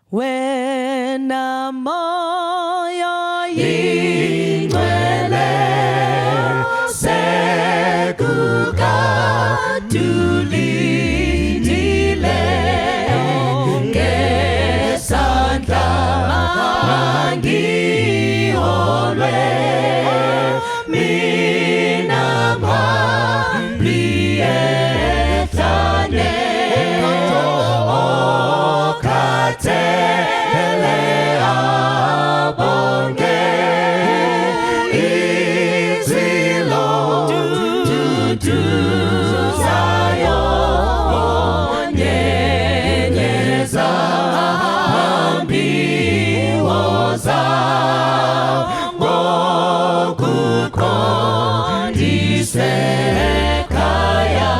Wena moya yingcwele sekukadulindile ngesandla mangiholwe mina mhambi ehlane okhathele abonge izwi loduduzayo nyenyeza hambi woza ngokuqondise ekhaya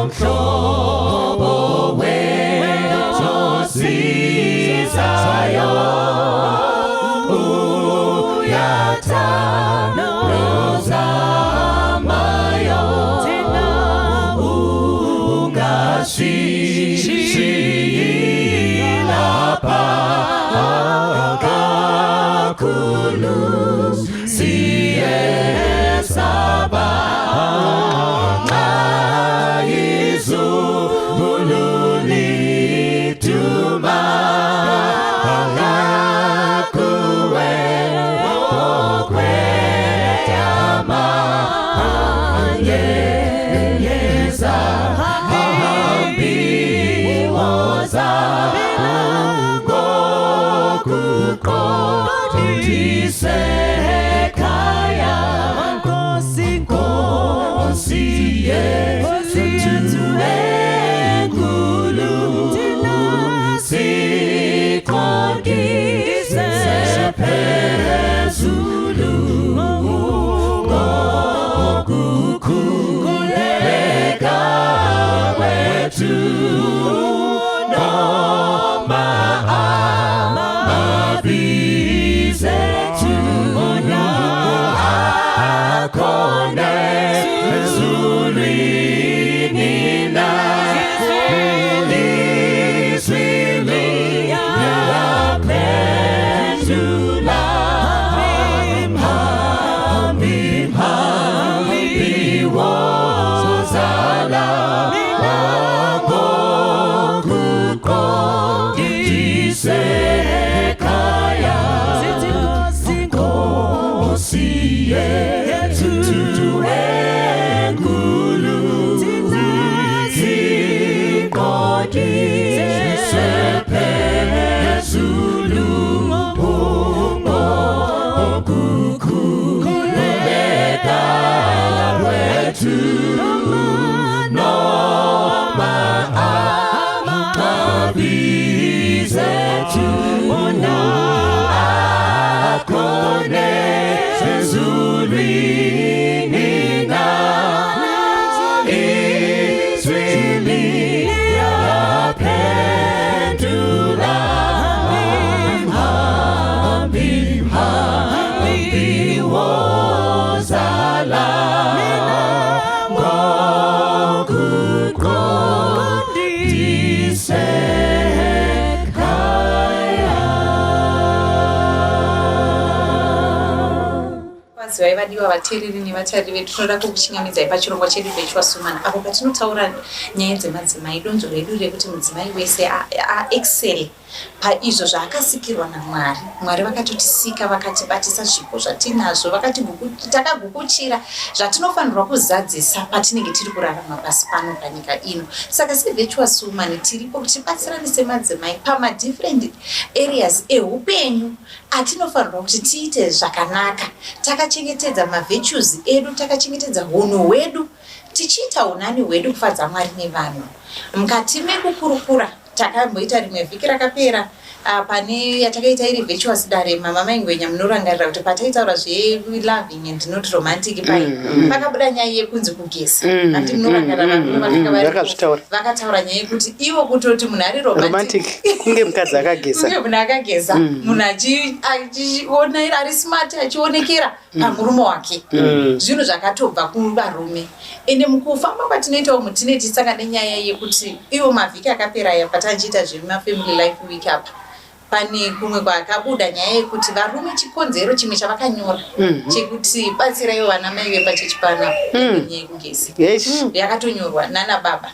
umhlobo wethu osizayo uyathanda ozamayo ungasishiyi lapha kakhulu siyesaba nxa izulu liduma ngakuwe okwetama yenyeza hambi woza ngokuqondise ekhaya Nkosi Nkosi yethu enkulu siqondise phezulu ngokukhuleka kwethu noma amabizethu akhona ezulwini na ilizwi liyaphendula hambi hambi wozala ngokuqondise ekhaya Sithi Nkosi Nkosi yethu enkulu siqondise phezulu ngokukhuleka kwethu noma amabizethu akhona ezulwini na izwi liyaphendula hambi hambi wozala ngokuqondise ekhaya. Kwazivai vadiwa vateereri nevatariri vedu tinoda kukuchingamidzai pachirongwa chedu Virtuous Woman apo patinotaura nyaya dzemadzimai donzvo redu rekuti mudzimai wese aexcel paizvo zvaakasikirwa naMwari. Mwari vakatotisika vakatibatisa zvipo zvatinazvo vakati takagukuchira zvatinofanirwa kuzadzisa patinenge tiri kurarama pasi pano panyika ino. Saka seVirtuous Woman tiripo kuti tibatsirane semadzimai pamadifferent areas ehupenyu atinofanirwa kuti tiite zvakanaka takachengetedza mavirtues edu takachengetedza hunhu hwedu tichiita unani hwedu kufadza Mwari nevanhu. Mukati mekukurukura takamboita rimwe vhiki rakapera. Pane yatakaita iri virtuous dare, mama Maingwenya, munorangarira kuti pataitaura zveloving and not romantic pai pakabuda nyaya yekunzi kugeza. Handi munorangarira varume vanenge vari Vakazvitaura. Vakataura nyaya yekuti ivo kutoti munhu ari romantic romantic kunge mukadzi akageza. Kunge munhu akageza, munhu achiona ari smart, achionekera pamurume wake. Zvinhu zvakatobva kuvarume. Ende mukufamba kwatinoitawo mutine tisanga nenyaya yekuti iwo mavhiki akapera aya, patanchiita zvemafamily life week apa, pane kumwe kwakabuda nyaya yekuti varume, chikonzero chimwe chavakanyora chekuti batsiraiwo vana mai vepachechi panapa, nyaya yekugeza. Yakatonyorwa nana baba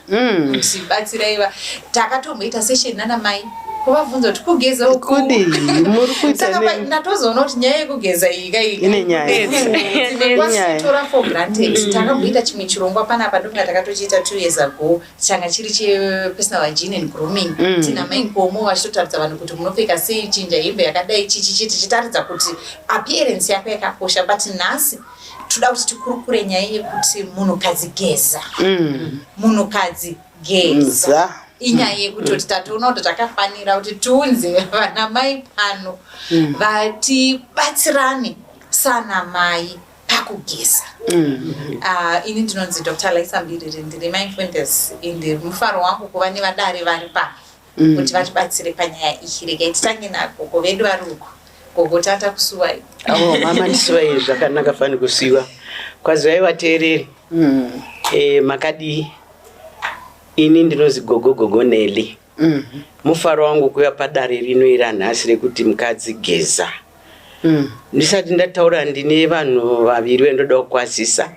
kuti batsiraiva. Takatomboita session nana mai kuvabvunza kuti kugeza uku Kudii muri kuita? Saka ndatozoona kuti nyaya yekugeza iyi kai Ine nyaya. Inyaya. tora for granted. Takamboita chimwe chirongwa panapa, ndokunga takatochiita 2 years ago, changa chiri chepersonal hygiene and grooming. Tina mai Nkomo vachitotaridza vanhu kuti munopfeka sei, chinja hembe yakadai, chichichi, tichitaridza kuti appearance yako yakakosha. But nhasi toda kuti tikurukure nyaya yekuti munhukadzi geza, munhukadzi geza. Za. Inyaya yekutoti tatoona kuti takafanira kuti tiunze vana mai pano vatibatsirane sana mai pakugeza. Ini ndinonzi Dr Laisa Mbiriri, ndiri mindfulness, ende mufaro wangu kuva nevadare vari pano kuti vatibatsire panyaya iyi. Regai titange nagogo vedu vari uko. Gogo, tata kusuwai. Avo mama, ndisuwai zvakanaka fani kusiwa. Kwazivai vateereri. Makadii? Ini ndinozi gogo, gogo Neli. Mufaro wangu kuuya padare rino ira nhasi rekuti mukadzi geza. Ndisati ndataura, ndine vanhu vaviri vendoda kukwazisa.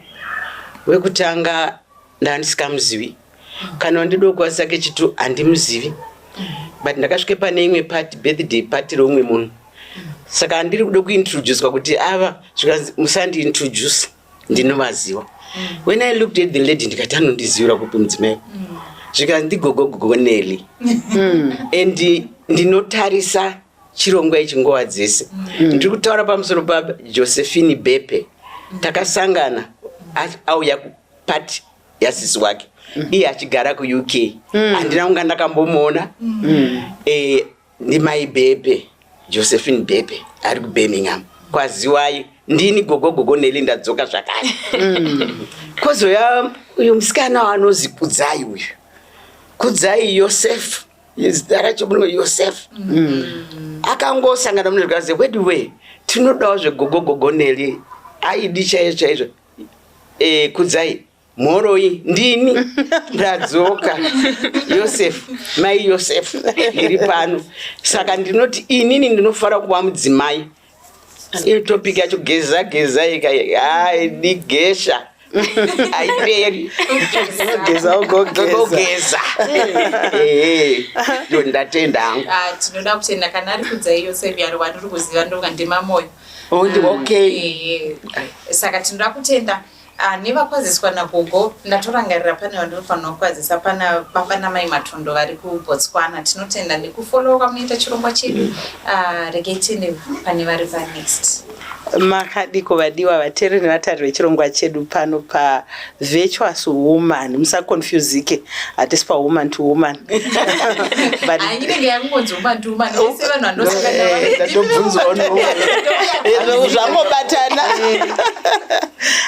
Wekutanga ndandisikamuzivi, kana wandida kukwazisa kechitu handimuzivi, but ndakasvike pane imwe party, birthday party reumwe munhu, saka handiri kuda kuintroducwa kuti ava, zvikanzi musandiintroduce, ndinovaziva. When I looked at the lady, ndikati anondizivira kupi mudzimai? Zvikanzi ndigogo, gogo Neli, and ndinotarisa chirongwa ichi nguva dzese. Ndiri kutaura pamusoro paJosephine Bepe. Takasangana auya kupati yasisi wake, iye achigara kuUK. Handina kunga ndakambomuona. Ndimai Bepe, Josephine Bepe, ari kuBirmingham. Kwaziwai, ndini gogo, gogo Neli, ndadzoka zvakare. Kozoya uyu musikana anozi Kudzai uyu, Kudzai Yosef, zita racho munongo Yosef. Akangosangana mune zvikazi weduwe, tinodawo zvegogo, gogo Neli aidi chaizvo chaizvo. Kudzai, mhoroi, ndini ndadzoka, Yosef, mai Yosef iri pano. Saka ndinoti inini ndinofara kuva mudzimai. Iyo topic yacho geza, geza ika haidi gesha, haiperi. Geza ugogeza. Gogeza, ehe, ndo ndatenda hangu. Ah, tinoda kutenda kana ari Kudzai Yosef yari wandiri kuziva, ndoka ndemamoyo. Oh, okay. Saka tinoda kutenda nevakwaziswa nagogo. Ndatorangarira pane vandinofanira kukwazisa, pana baba namai Matondo vari kuBotswana. Tinotenda nekufollowa kwamunoita chirongwa chedu. Regai tiende pane vari panext. Makadiko vadiwa vateereri nevatari vechirongwa chedu pano paVirtuous Woman? Musaconfusike, hatisi pawoman to woman. But Ah, inenge yakungonzi woman to woman, vese vanhu vanosangana. Ndatobvunzwawo. Zvangobatana,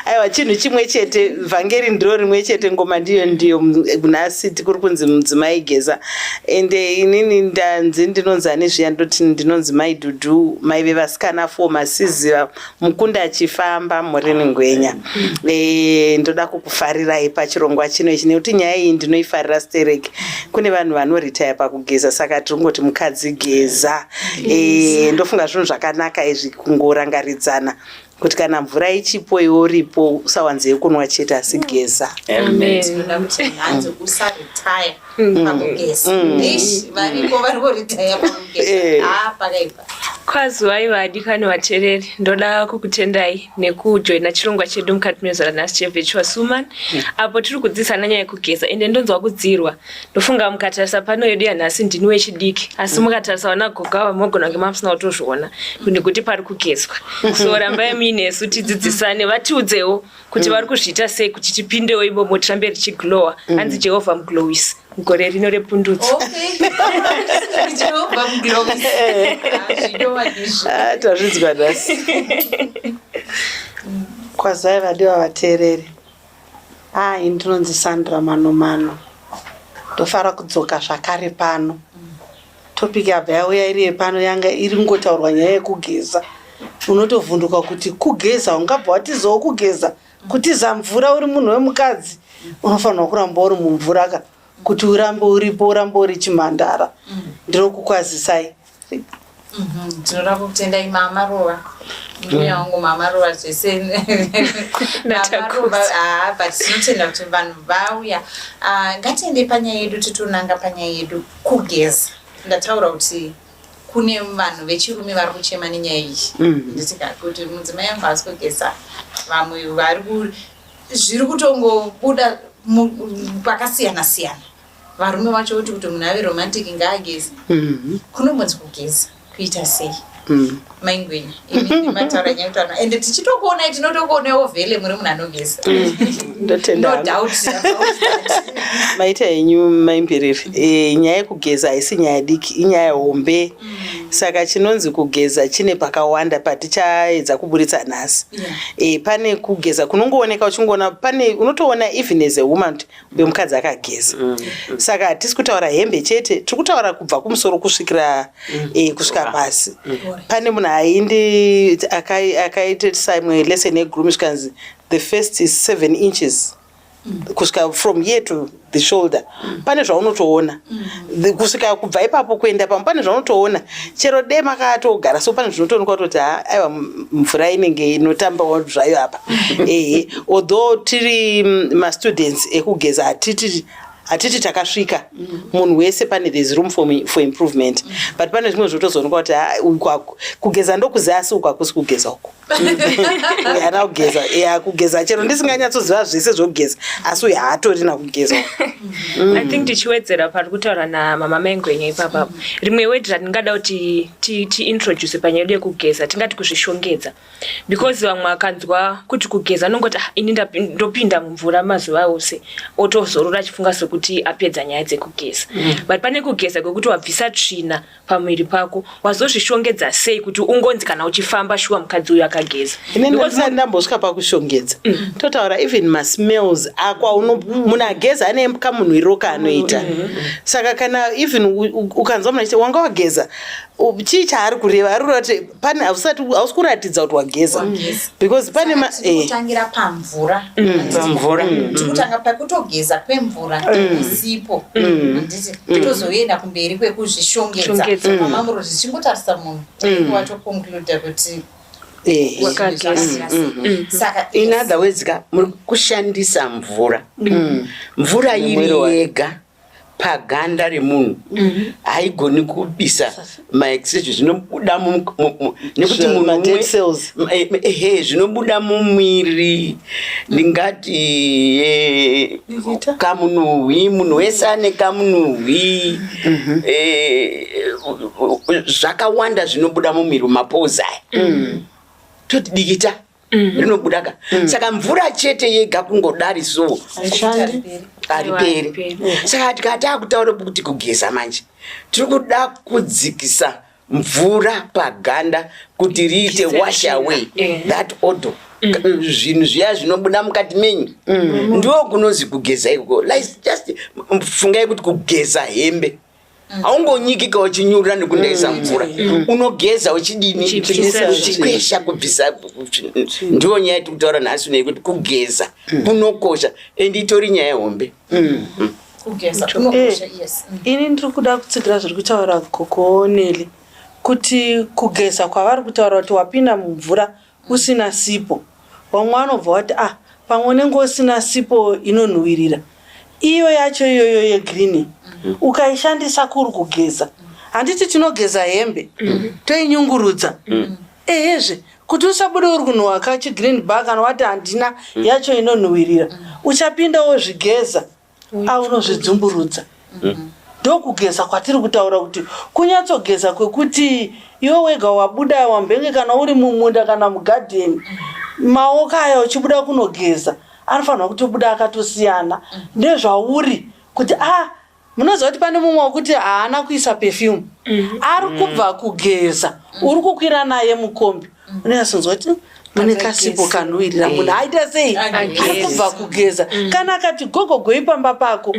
aiwa, chinhu chimwe chete, vhangeri ndiro rimwe chete, ngoma ndiyo ndiyo. Nhasi kuri kunzi mudzimai geza, ende inini ndanzi ndinonzi ani zviya? Ndoti ndinonzi Mai Dhudhu, mai vevasikana four, masiziva mukunda achifamba murini ngwenya. Ndoda kukufarirai pachirongwa chino ichi nekuti nyaya iyi ndinoifarira stereki. Kune vanhu vanoritaya pakugeza, saka tiri kungoti mukadzi geza. Ndofunga zvinhu zvakanaka izvi, kungorangaridzana kuti kana mvura ichipo iwe uripo, usawanze yekunwa chete, asi geza. Amen. Tinoda kuti hanzi usaritaya pakugeza. Ish, variko vari kuritaya pakugeza. Ah, pakaipa. Kwaziwai vadikani vateereri, ndoda kukutendai nekujoina chirongwa chedu mukati mezuva ranhasi cheVirtuous Woman, apo tiri kudzidzisana nyaya yekugeza. Ende ndonzwa kudzirwa. Ndofunga mukatarisa pano yedu yanhasi, ndini wechidiki, asi mukatarisa vana gogo ava, mogona kunge mamusina kutozviona nekuti pari kugezwa. So rambai muinesu tidzidzisane, vatiudzewo kuti vari kuzviita sei kuti tipindewo imomo, tirambe tichiglowa. Hanzi Jehovha muglowisi mugore rino repundutso. Okay. Jehovha. Gloves. Ah, zvidiwa izvi. Ah, tazvinzwa nhasi. Kwazai vadiwa vateereri. Ah, ini ndinonzi Sandra Manomano. Ndofara kudzoka zvakare pano. Topic yabva yauya iri yepano yanga iri kungotaurwa nyaya yekugeza. Unotovhunduka kuti kugeza ungabva watizawo kugeza. Kutiza mvura uri munhu wemukadzi unofanirwa kuramba uri mumvura ka kuti urambe uripo urambe uri chimhandara. Ndinokukwazisai. Tinoda kukutendai Mama Ruva. Mbuya wangu Mama Ruva zvese. Mama Ruva, ah, but tinotenda kuti vanhu vauya. Ah, ngatiende panyaya yedu titonanga panyaya yedu kugeza. Ndataura kuti kune vanhu vechirume vari kuchema nenyaya iyi. Nditi ka kuti mudzimai wangu haasi kugeza. Vamwe vari ku zviri kutongobuda pakasiyana siyana. Varume vacho voti kuti munhu ave romantic ngaageze. Kunombonzi kugeza kuita sei? Maingwenya, imi mataura nyaya kutaura ende tichitokuonai tinotokuonaiwo vhele muri munhu anogeza. Ndotenda. No doubt about that. Maita henyu maimbiriri. Nyaya yekugeza haisi nyaya diki, inyaya hombe. Saka chinonzi kugeza chine pakawanda patichaedza kuburitsa nhasi. Pane kugeza kunongooneka uchingoona, pane unotoona even as a woman kuti uyo mukadzi akageza. Saka hatisi kutaura hembe chete, tiri kutaura kubva kumusoro kusvikira kusvika pasi. Pane munhu aindi akaitisa imwe lesson yegrooming zvikanzi the first is 7 inches kusvika from here to the shoulder. Pane zvaunotoona kusvika kubva ipapo kuenda pamwe, pane zvaunotoona chero de makatogara, so pane zvinotoonekwa kutoti ha, aiwa, mvura inenge inotambawo zvayo apa. Ehe, although tiri mastudents ekugeza, hatiti takasvika. Munhu wese pane, there's room for improvement, but pane zvimwe zvinotozoonekwa kuti ha, uku kugeza ndokuziva, asi uku hakusi kugeza uku. Uyu haana kugeza. Ya, kugeza chero ndisinganyatsoziva zvese zvokugeza, asi uyu haatorina kugeza. I think tichiwedzera pari kutaura namama Maingwenya ipapapo, rimwe word randingada kuti tiintroduce panyaya yedu yekugeza tingati kuzvishongedza, because vamwe akanzwa kuti kugeza anongoti, "Ah, ini ndopinda mumvura mazuva ose," otozorora achifunga sekuti apedza nyaya dzekugeza. But pane kugeza kwekuti wabvisa tsvina pamuviri pako, wazozvishongedza sei kuti ungonzi kana uchifamba, shuwa mukadzi uyu akageza. Inini ndisati ndambosvika pakushongedza, totaura even masmells ako munhu ageza ane kamunhuwiriro kaanoita. Saka kana even ukanzwa munhu achiti wanga wageza, chii chaari kureva? Ari kureva kuti pane hausati hausi kuratidza kuti wageza. Wageza. Because pane Saka tiri kutangira pamvura. Pamvura. Tiri kutanga pakutogeza kwemvura isipo, handiti? Tozoenda kumberi kwekuzvishongedza. Shongedza. Pamamuro zvichingotarisa munhu watoconcluda kuti Wakageza. zvakamira sei. Saka In other words ka, muri kushandisa mvura. Mvura iri Nemwiri wake. yega paganda remunhu haigoni kubisa maexcess zvinobuda nekuti munhu Ma-dead cells. Ehe, zvinobuda mumwiri, ndingati Dikita? kamunhuhwi. Munhu wese ane kamunhuhwi. Zvakawanda zvinobuda mumwiri, mapores aya toti dikita rinobuda ka. Saka mvura chete yega kungodari so Haishandi. hariperi. Hariperi. Saka tikati akutaura kuti kugeza manje, tiri kuda kudzikisa mvura paganda kuti riite wash away that odor, zvinhu zviya zvinobuda mukati menyu. Ndo kunozi kugeza ikoko. Like just fungai kuti kugeza hembe, haungonyikika uchinyurira nekundaisa mvura. Unogeza uchidini? Uchibvisa. Uchikwesha kubvisa. Ndiyo nyaya yatiri kutaura nhasi uno, yekuti kugeza kunokosha and itori nyaya hombe. Kugeza kunokosha, yes. Ini ndiri kuda kutsigira zviri kutaura Gogo Neli, kuti kugeza kwavari kutaura kuti wapinda mumvura usina sipo, vamwe vanobva vati, ah, pamwe unenge usina sipo inonhuhwirira. Iyo yacho iyoyo yegreen ukaishandisa kuri kugeza, handiti tinogeza hembe toinyungurudza? Ehezve, kuti usabude uri kunhuhwa kachigreen bar, kana wati handina yacho inonhuhwirira, uchapinda wozvigeza, aunozvidzumburudza. Ndokugeza kwatiri kutaura, kuti kunyatsogeza kwekuti iwe wega wabuda wambenge, kana uri mumunda kana mugadheni, maoko aya uchibuda kunogeza anofanirwa kutobuda akatosiyana nezvauri, kuti a ah, Munoziva kuti pane mumwe wekuti haana kuisa perfume, ari kubva kugeza, uri kukwira naye mukombi, unonyatsonzwa kuti mune kasipo kanhuwirira munhu aita sei, ari kubva kugeza. Kana akati gogogoi pamba pako,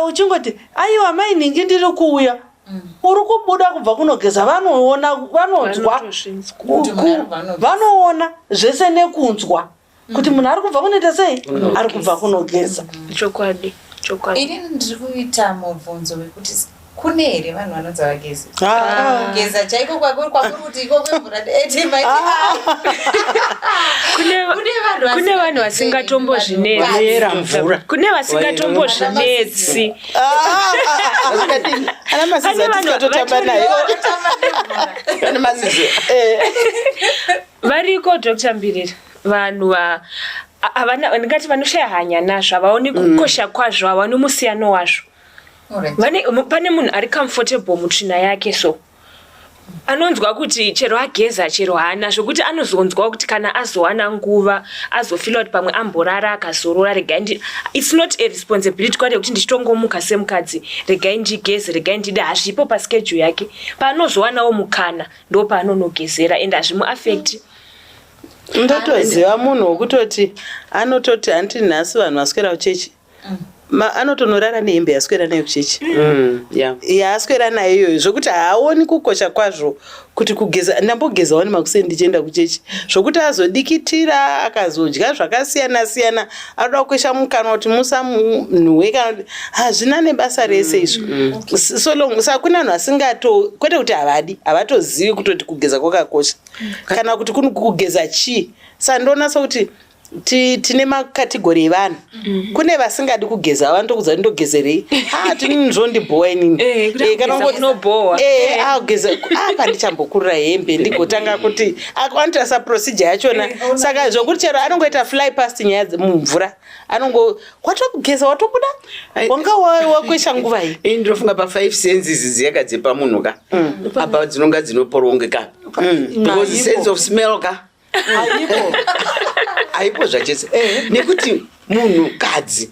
uchingoti aiwa mai nhingi ndiri kuuya, uri kubuda kubva kunogeza, vanoona, vanonzwa, Vanotozvinzwa. Kuti munhu ari kubva kunogeza. Vanoona zvese nekunzwa kuti munhu ari kubva kunoita sei, ari kubva kunogeza. Chokwadi, chokwadi. Inini ndiri kuita mubvunzo wekuti kune here vanhu vanonzi vagezi? Ah. Kugeza chaiko kwakuri kwakuri kuti iko kwemvura ete maiti. Kune Kune vanhu kune vanhu vasingatombozvinetsi. Vanoyera mvura. Kune vasingatombozvinetsi. Ana Masizi Pane vanhu atisikatotamba naye. Pane mazizi. Variko, Dr Mbirira, vanhu havana, ndingati vanoshaya hanya nazvo, havaoni kukosha kwazvo, havaoni musiyano wazvo. Pane munhu ari comfortable mutsvina yake, so anonzwa kuti chero ageza, chero haana, zvokuti anozonzwa kuti kana azowana nguva azofeela kuti pamwe amborara akazorora, regai ndi, it's not a responsibility kwari yekuti ndichitongomuka semukadzi, regai ndigeze, regai ndide. Hazvipo paschedule yake. Paanozowanawo mukana ndo paanonogezera and hazvimuaffecti. Ndotoziva munhu wokutoti anototi hanti nhasi vanhu vaswera kuchechi, anotonorara nehembe yaswera nayo kuchechi, yaaswera nayo iyoyo, zvokuti haaoni kukosha kwazvo kuti kugeza. Ndambogezawo nemakuseni ndichienda kuchechi, zvokuti azodikitira akazodya zvakasiyana siyana, anoda kukwesha mukanwa kuti musamunhuwe kana kuti hazvina nebasa rese izvo. So long saka kune vanhu vasingato, kwete kuti havadi, havatozivi kutoti kugeza kwakakosha kana kuti kuni kugeza chii. Saka ndoona sokuti tine macategory evanhu. Kune vasingadi kugeza, vanotokudza kuti ndogezerei, a tinini zvondibhowa inini. Eh, kuti Kana kugeza kunobhowa. Kugeza apa ndichambokurura hembe ndigotanga kuti anoita saprocedure yachona. Saka zvokuti chero anongoita fly past nyaya mumvura, anongo watogeza watobuda, wanga wakwesha nguva iyi. Ini ndinofunga pa5 senses dziyaka dzepamunhu ka apa dzinonga dzinoporongeka, because sense of smell ka Haipo. Haipo zvachese, nekuti munhukadzi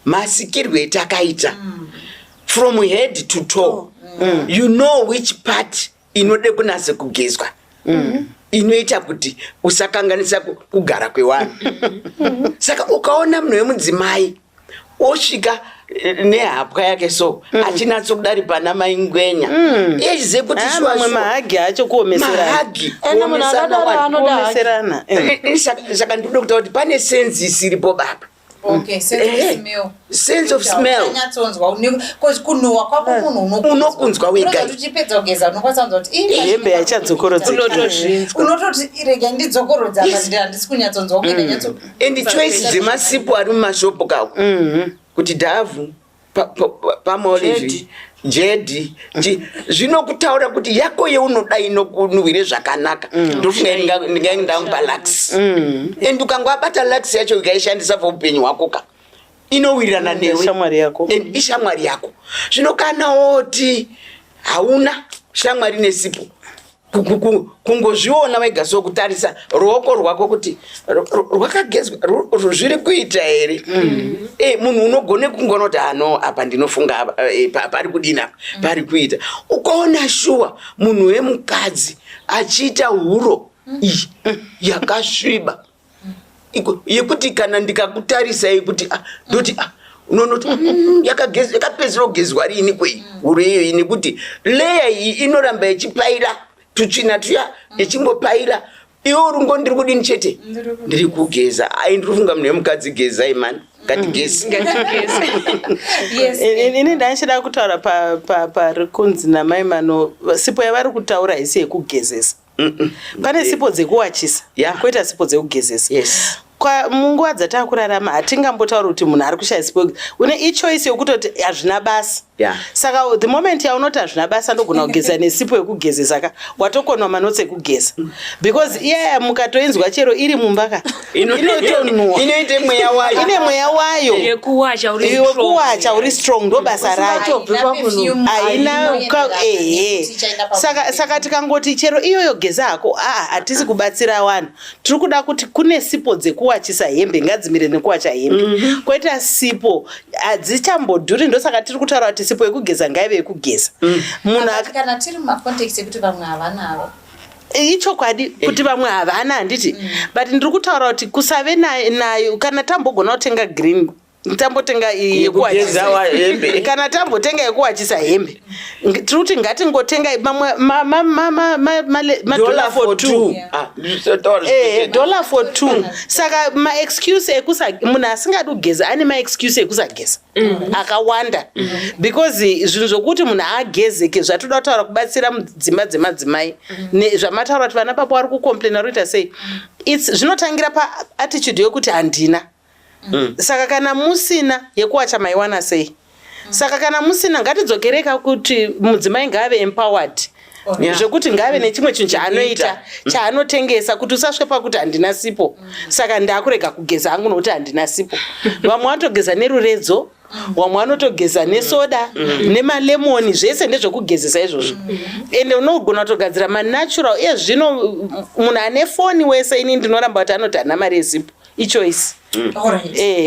masikirwe etakaita, from head to toe you know which part inode kunase kugezwa, inoita kuti usakanganisa kugara kwevanhu. Saka ukaona munhu wemudzimai osvika nehapwa yake so achinatso kudari pana mai ngwenya, iye kuti Ah, shuwa mamwe shuwa, mahugs acho kuomeserana. Mahugs Ende munhu kuomesana akadaro wani. anoda hug. Kuomeserana. Saka ndinoda kutaura kuti pane sense isiripo baba. Okay, sense of smell. Sense of smell. Uchanyatsonzwa 'cause kunhuhwa kwako munhu unokunzwa. Unokunzwa wega. Unozoti uchipedza kugeza unokwanisa kunzwa kuti "Ih, Hembe haichadzokorodzeki. Unotozvinzwa. Unototi rega ndidzokorodza apa, handisi kunyatsonzwa kuenda nyatso. And choice dzemasipo ari mumashopu kako, kuti Dove, Palmolive, Jade, zvinokutaura kuti yako yeunoda inokunhuhwire zvakanaka. Ndofunga ndingaenda ndamupa Lux, and ukangwabata Lux yacho ukaishandisa for upenyu hwako ka, inowirirana newe. Shamwari yako. And ishamwari yako. Zvino kana woti hauna shamwari nesipo, kungozviona wega so, kutarisa ruoko rwako kuti rwakagezwa, zviri kuita here. Munhu unogone kungoona kuti ano apa ndinofunga apa, pari kudini apa, pari kuita. Ukaona shuwa munhu wemukadzi achiita huro iyi yakasviba, yekuti kana ndikakutarisai kuti ah, ndoti ah, unonoti yakapedzisira kugezwa riini kwei huro iyoyi, nekuti layer iyi inoramba ichipaira tutsvina tuya, ichingopaira. Iwe uri ngo ndiri kudini chete, ndiri kugeza. Ai, ndiri kufunga munhu wemukadzi gezai mani, ngatigezi. Yes. Ini ndaichida kutaura pari kunzi namai Mano, sipo yavari kutaura haisi yekugezesa. Pane sipo dzekuwachisa, koita sipo dzekugezesa. Munguva dzatakurarama hatingambotauri kuti munhu ari kushaya sipo. Une ichoice yekutoti hazvina basa. Saka the moment yaunoti hazvina basa, ndogona kugeza nesipo yekugezesa ka, watokonwa manotsi ekugeza, because iyaya mukatoinzwa chero iri mumba ka, inotonhuwa. Inoite mweya wayo. Ine mweya wayo. Yekuwacha uri strong. Wekuwacha uri strong, ndo basa rayo. Usingatobi pakunhu. Haina ehe. Saka tikangoti chero iyoyo geza hako, aa, hatisi kubatsira vanhu. Tiri kuda kuti kune sipo dzekuwachisa hembe, ngadzimire nekuwacha hembe. Kwoita sipo hadzichambodhuri, ndosaka tiri kutaura kuti sipo yekugeza ngaive yekugeza. Munhu Kana tiri mumacontext ekuti vamwe havanavo? Ichokwadi kuti vamwe havana, handiti? But ndiri kutaura kuti kusave nayo, kana tambogona kutenga green, tambotenga iyi Yekugeza yekuwachisa. Hembe. Kana tambotenga yekuwachisa hembe, tiri kuti ngatingotenga mamwe madollar for two. Ah, dollar. Dollar for two. Saka maexcuse ekusa, munhu asingadi kugeza ane maexcuse ekusageza akawanda, because zvinhu zvokuti munhu agezeke, zvatoda kutaura kubatsira mudzimba dzemadzimai. Zvamataura kuti vana baba vari kucomplaina, roita sei? Its zvinotangira paattitude yekuti handina. Saka kana musina yekuwacha, maiwana sei? Saka kana musina, ngatidzokereka kuti mudzimai ngaave empowered, zvekuti ngave nechimwe chinhu chaanoita, chaanotengesa, kuti usasve pakuti handina sipo, saka ndakurega kugeza hangu nokuti handina sipo. Vamwe vanotogeza neruredzo, vamwe vanotogeza nesoda nemalemoni, zvese ndezvekugezesa izvozvo. Ende unogona kutogadzira manatural. Iye zvino munhu ane foni wese, ini ndinoramba kuti anoti hana mari yesipo, ichoice.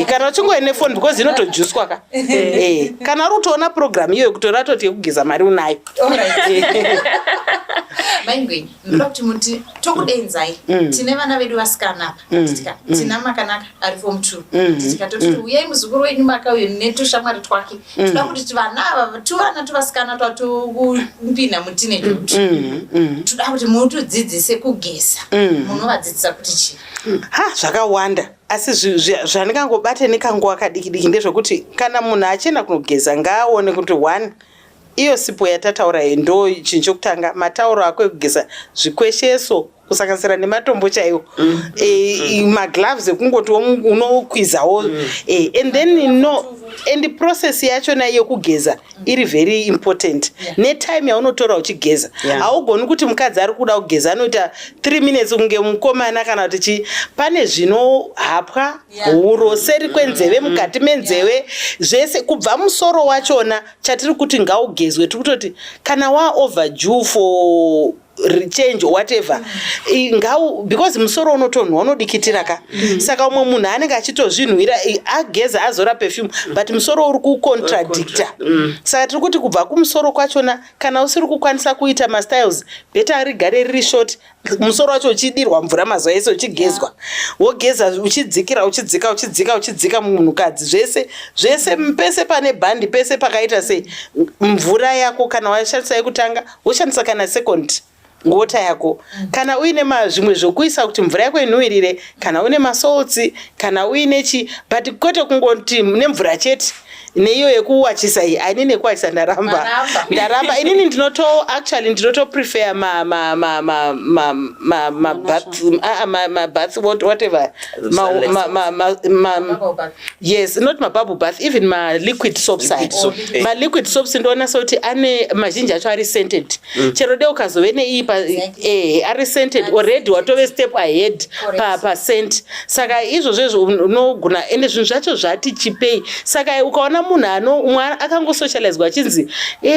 Kana uchingoe nefoni, because inotojuswa ka. Kana uri kutoona program iyoyo, kutora toti yekugeza, mari unayo. Maingwenyi, ndoda kuti muti tokudenzai. Tine vana vedu vasikana apa, titika tina Makanaka ari form 2. Titika tototi uyai muzukuru wenyu Makauyo netushamwari twake. Toda kuti vana ava, tuvana tuvasikana twatukupinda muteenage utu, toda kuti mutudzidzise kugeza. Munovadzidzisa kuti chii? Ha, zvakawanda, asi zvandingangobate nekanguva kadiki diki ndezvekuti kana munhu achienda kunogeza, ngaaone kuti one, iyo sipo yatataura iyi ndo chinhu chokutanga. Matauro ako ekugeza, zvikwesheso, kusanganisira nematombo chaiwo, magloves ekungoti unokwizawo. And then no, and process yachona yekugeza iri very important, netime yaunotora uchigeza. Haugoni kuti mukadzi ari kuda kugeza anoita 3 minutes kunge mukomana, kana kuti chi pane zvinohapwa huro, seri kwenzeve, mukati menzeve, zvese kubva musoro wachona. Chatiri kuti ngaugezwe, tiri kutoti kana waoverdue for change or whatever, ngau, because musoro unotonhwa, unodikitira ka. Saka umwe munhu anenge achitozvinhuhwira, ageza, azora perfume, but musoro uri kucontradicta. Saka tiri kuti kubva kumusoro kwachona, kana usiri kukwanisa kuita mastyles, better rigare riri short, musoro wacho uchidirwa mvura mazuva ese, uchigezwa, wogeza uchidzikira, uchidzika, uchidzika, uchidzika. Munhukadzi, zvese zvese, pese pane bhandi, pese pakaita sei, mvura yako kana washandisa yekutanga, woshandisa kana second water yako. Kana uine zvimwe zvokuisa kuti mvura yako inhuhwirire, kana uine masalts, kana uine chi, but kwete kungoti nemvura chete neiyo yekuwachisa iyi. Aini nekuwachisa ndaramba. Maramba. Ndaramba. Inini ndinoto, actually ndinoto prefer ma bath, ma bath, whatever, ma Bubble bath. Yes, not mabubble bath, even maliquid soaps aya. Liquid soap, eh. Maliquid soaps ndoona sekuti ane mazhinji acho ari scented. Chero de ukazove neiyi pa ari scented already, watove step ahead. Pa scent. Saka izvozvo izvo unogona, ende zvinhu zvacho zvati chipei. Saka ukaona munhu ano umwe akangosocializwa achinzi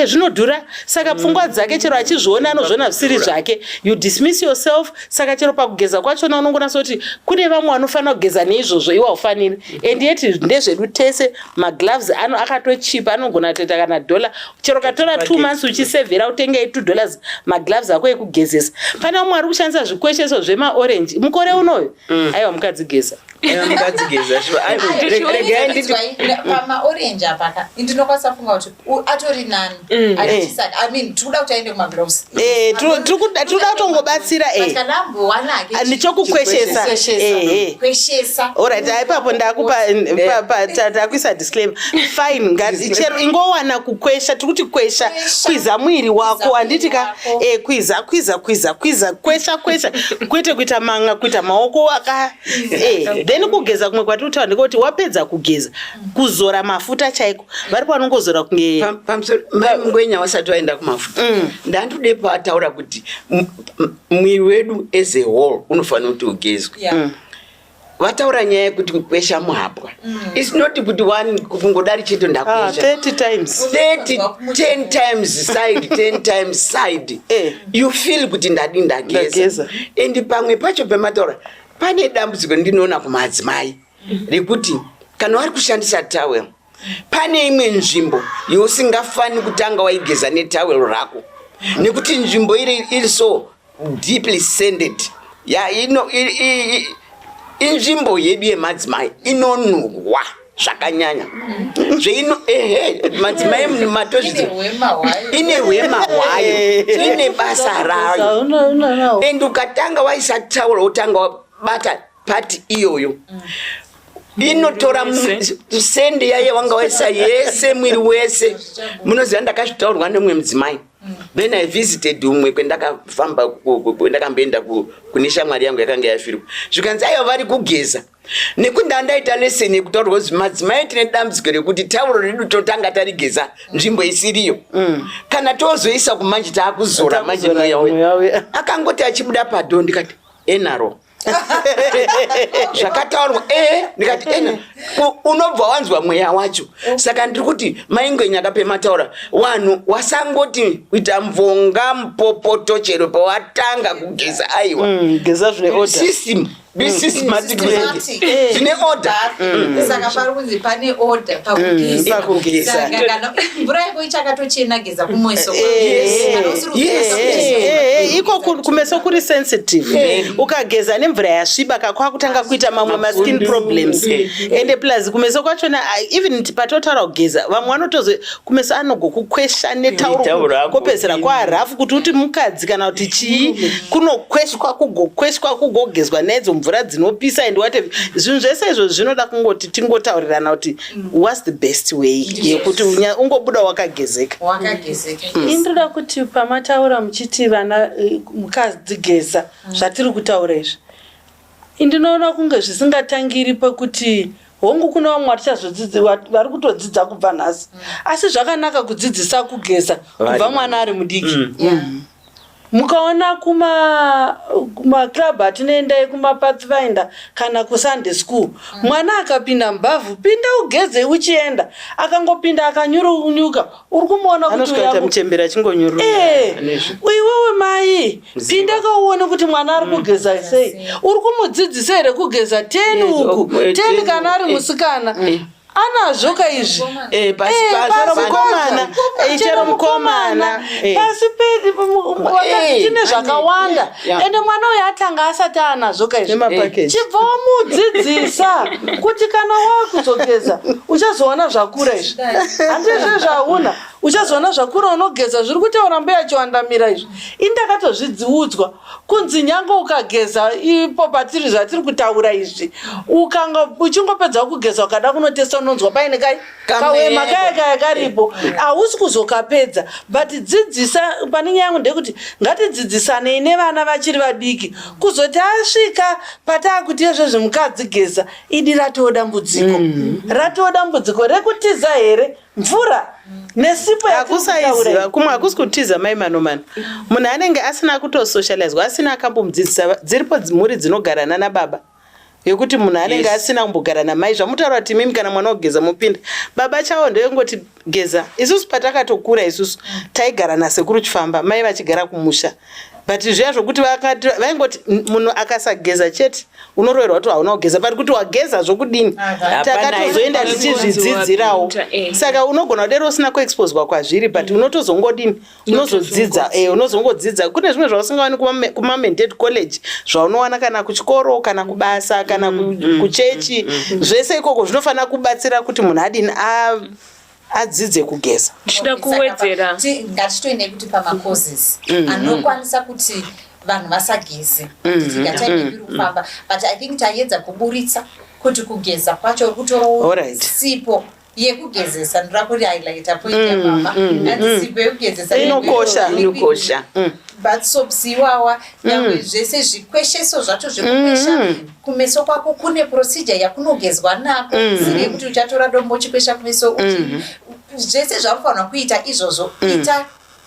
zvinodhura, saka pfungwa dzake chero achizviona, anozviona zvisiri zvake. You dismiss yourself. Saka chero pakugeza kwachona unongonasa kuti kune vamwe vanofanira kugeza neizvozvo, iwe haufaniri, and yet ndezvedu tese. Magloves ano akatochipa, anogona kutoita kana dollar. Chero katora 2 months uchisevhera, utengei $2 magloves ako ekugezesa. Pane vamwe vari kushandisa zvikwesheso zvemaorange mukore unoyu. Aiwa, mukadzi geza. Mukadzi geza. Regai nditi Pamaorange apaka, ndinokwanisa kufunga kuti atori nani. I mean, tikuda kuti aende kumagloves. Tiri kuda kutongobatsira. But kana ambowanake Ndichokukweshesa. Kweshesa. Alright, ipapo ndakupa ndakuisa disclaimer. Fine, chero ingowana kukwesha, tiri kuti kwesha. Kwesha. Kwiza mwiri wako. Kwiza Handiti ka? mwiri wako. Kwiza, kwiza, kwiza, kwiza, kwesha, kwesha, kwete kuita manga, kuita maoko aka. Then kugeza kumwe kwatiri kutaura ndekuti wapedza kugeza, kuzora mafuta chaiko, varipo vanongozora kunge Pamusoro mai Mungwenya, wasati waenda kumafuta, ndandode paataura kuti mwiri wedu as a whole unofanira kuti ugezwe. Vataura nyaya yekuti kukwesha muhapwa, it's not kuti one kungodari chete. Ndakwesha. 30 times. 30, 10 times side, 10 times side. You feel kuti ndadi ndageza. Ndageza. And pamwe pacho pemataura, pane dambudziko ndinoona kumadzimai rekuti kana vari kushandisa towel, pane imwe nzvimbo yousingafani kutanga waigeza netowel rako, nekuti nzvimbo iri so deeply scented ya ino inzvimbo yedu yemadzimai inonhuhwa zvakanyanya zveino. Ehe, madzimai matozvidzi. Ine hwema hwayo. Ine hwema hwayo, ine basa rayo. And ukatanga waisa tauro, wotanga wabata pati iyoyo, inotora scent yaye wanga waisa yese mwiri wese. Munoziva, ndakazvitaurwa nemumwe mudzimai. Then I visited umwe kwendakafamba, kwendakamboenda kune shamwari yangu yakanga yafirwa. Zvikanzi, aiwa, vari kugeza, nekuti ndandaita lesson yekutaurwa kuti madzimai tine dambudziko rekuti tauro redu totanga tarigeza nzvimbo isiriyo. Kana tozoisa kumanje, taakuzora manje Taakuzora mweya mweya uya. uya. Akangoti achibuda padho, ndikati enaro zvakataurwa e, ndikati ena unobva wanzwa mweya wacho. Saka ndiri kuti maingwenya akapemataura, vanhu wasangoti kuita mvonga mupopoto chero pawatanga kugeza, aiwa. Geza zvine order. System, be systematic. Systematic. Zvine order. Saka pari kunzi pane order pakugeza. Pakugeza. Saka kana mvura yako ichakatochena, geza kumeso. Kana usiri kugeza kumeso, Iko kumeso kuri sensitive. Ukageza nemvura yasviba, kakwakutanga kuita mamwe maskin Mapundu. problems. Ende plus kumeso kwachona, even patotaura kugeza, vamwe vanotozo kumeso anogokukwesha Netauro netauro, ako. kopedzera kwarafu kuti uti mukadzi kana kuti chii, kunokweshwa, kugokweshwa, kugogezwa nedzo mvura dzinopisa and whatever. Zvinhu zvese izvo zvinoda kungoti tingotaurirana kuti what's the best way yekuti ungobuda wakagezeka. Wakagezeka. Ini ndoda kuti pamataura muchiti vana mukadzi geza, zvatiri kutaura izvi, ndinoona kunge zvisingatangiri pekuti hongu, kune vamwe vatichazodzidzi vari kutodzidza kubva nhasi, asi zvakanaka kudzidzisa kugeza kubva mwana ari mudiki. Mukaona kumaclub atinoenda ekumapathfinder kana kuSunday school, mwana akapinda mubhavhu, "Pinda ugeze uchienda," akangopinda akanyurunyuka, uri kumuona kuti Anosvika kuita muchembere achingonyurura. Iwewe mai, pinda kauone kuti mwana ari kugeza sei. Uri kumudzidzisa here kugeza 10 Yes, uku 10, 10 kana ari musikana anazvo kaizvi. Pasi Chero mukomana, chero mukomana. Pasi pedu wakati tine zvakawanda. Ende mwana uyu atanga asati anazvo kaizvi. Nemapackage. Chibva wamudzidzisa kuti kana wakuzogeza, uchazoona zvakura izvi, handizvo zvauna uchazoona zvakura unogeza. Zviri kutaura mbuya Chiwandamira izvi, indakatozvidziudzwa kunzi nyange ukageza ipo patiri zvatiri kutaura izvi, ukanga uchingopedza kugeza, ukada kunotesta, unonzwa paine kai kawema kaya kaya karipo, hausi kuzokapedza. But dzidzisa. Pane nyaya yangu ndeyekuti ngatidzidzisanei nevana vachiri vadiki. Kuzoti asvika pataakuti ezvezvi mukadzi geza, idi ratoo dambudziko, ratoo dambudziko rekutiza here mvura nesipo yatiri kutaura Hakusaiziva iyi. kumwe, hakusi kutiza, mai Manomano. Munhu anenge asina kutosocializwa, asina akambomudzidzisa. Dziripo mhuri dzinogara nana baba yekuti munhu anenge asina kumbogara namai. Zvamutaura kuti imimi kana mwana wogeza mupinda, baba chavo ndeyengoti geza. Isusu patakatokura isusu taigara nasekuru Chifamba, mai vachigara kumusha, but zviya zvokuti vaingoti munhu akasageza chete unoroverwa kuti hauna kugeza, but kuti wageza zvokudini, takatozoenda tichizvidzidzirawo. Wapinda, eh. Saka unogona kudero usina kuexposwa kwazviri, but unotozongodini, unozodzidza, unozongodzidza. Kune zvimwe zvausingaoni kumamended college, zvaunowana kana kuchikoro, kana kubasa, kana kuchechi. Zvese ikoko zvinofanira kubatsira kuti munhu adini, adzidze kugeza. Ndichida Okay, saka kuwedzera. Ngatitoendei kuti pamacauses anokwanisa kuti vanhu vasageze. Tingataime iri kufamba, but I think taedza kuburitsa kuti kugeza kwacho uri kutorawo sipo. Yekugezesa ndoda kuti highlighta point yamama. Hanzi sipo yekugezesa Inokosha. Inokosha. Bath soaps iwawa, nyangwe zvese zvikwesheso zvacho zvekukwesha kumeso kwako, kune procedure yakunogezwa nako, siri yekuti uchatora dombo uchikwesha kumeso. Zvese zvaunofanira kuita izvozvo, ita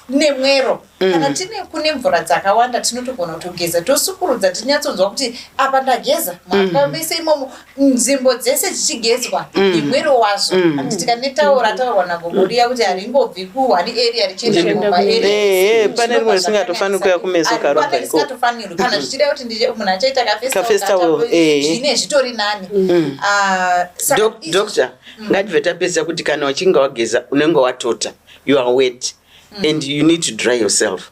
nemwero. Kana tine kune mvura dzakawanda, tinotogona kutogeza, tosukurudza, tinyatsonzwa kuti apa ndageza mwaka mese imomo, nzvimbo dzese dzichigezwa nemwero wazvo. Handiti kana taura taurwa nagogoriya kuti haringobvi kuone area richienda Richienda kuma area. Pane rimwe risingatofaniri kuuya kumeso karobva Pane ikoko. risingatofanirwi. Kana zvichida kuti munhu achaita Kaface towel, zvine zvitori nani. Ah, saka Doctor, ngatibve tapedza kuti kana uchinge wageza unenge watota, you are wet and you need to dry yourself.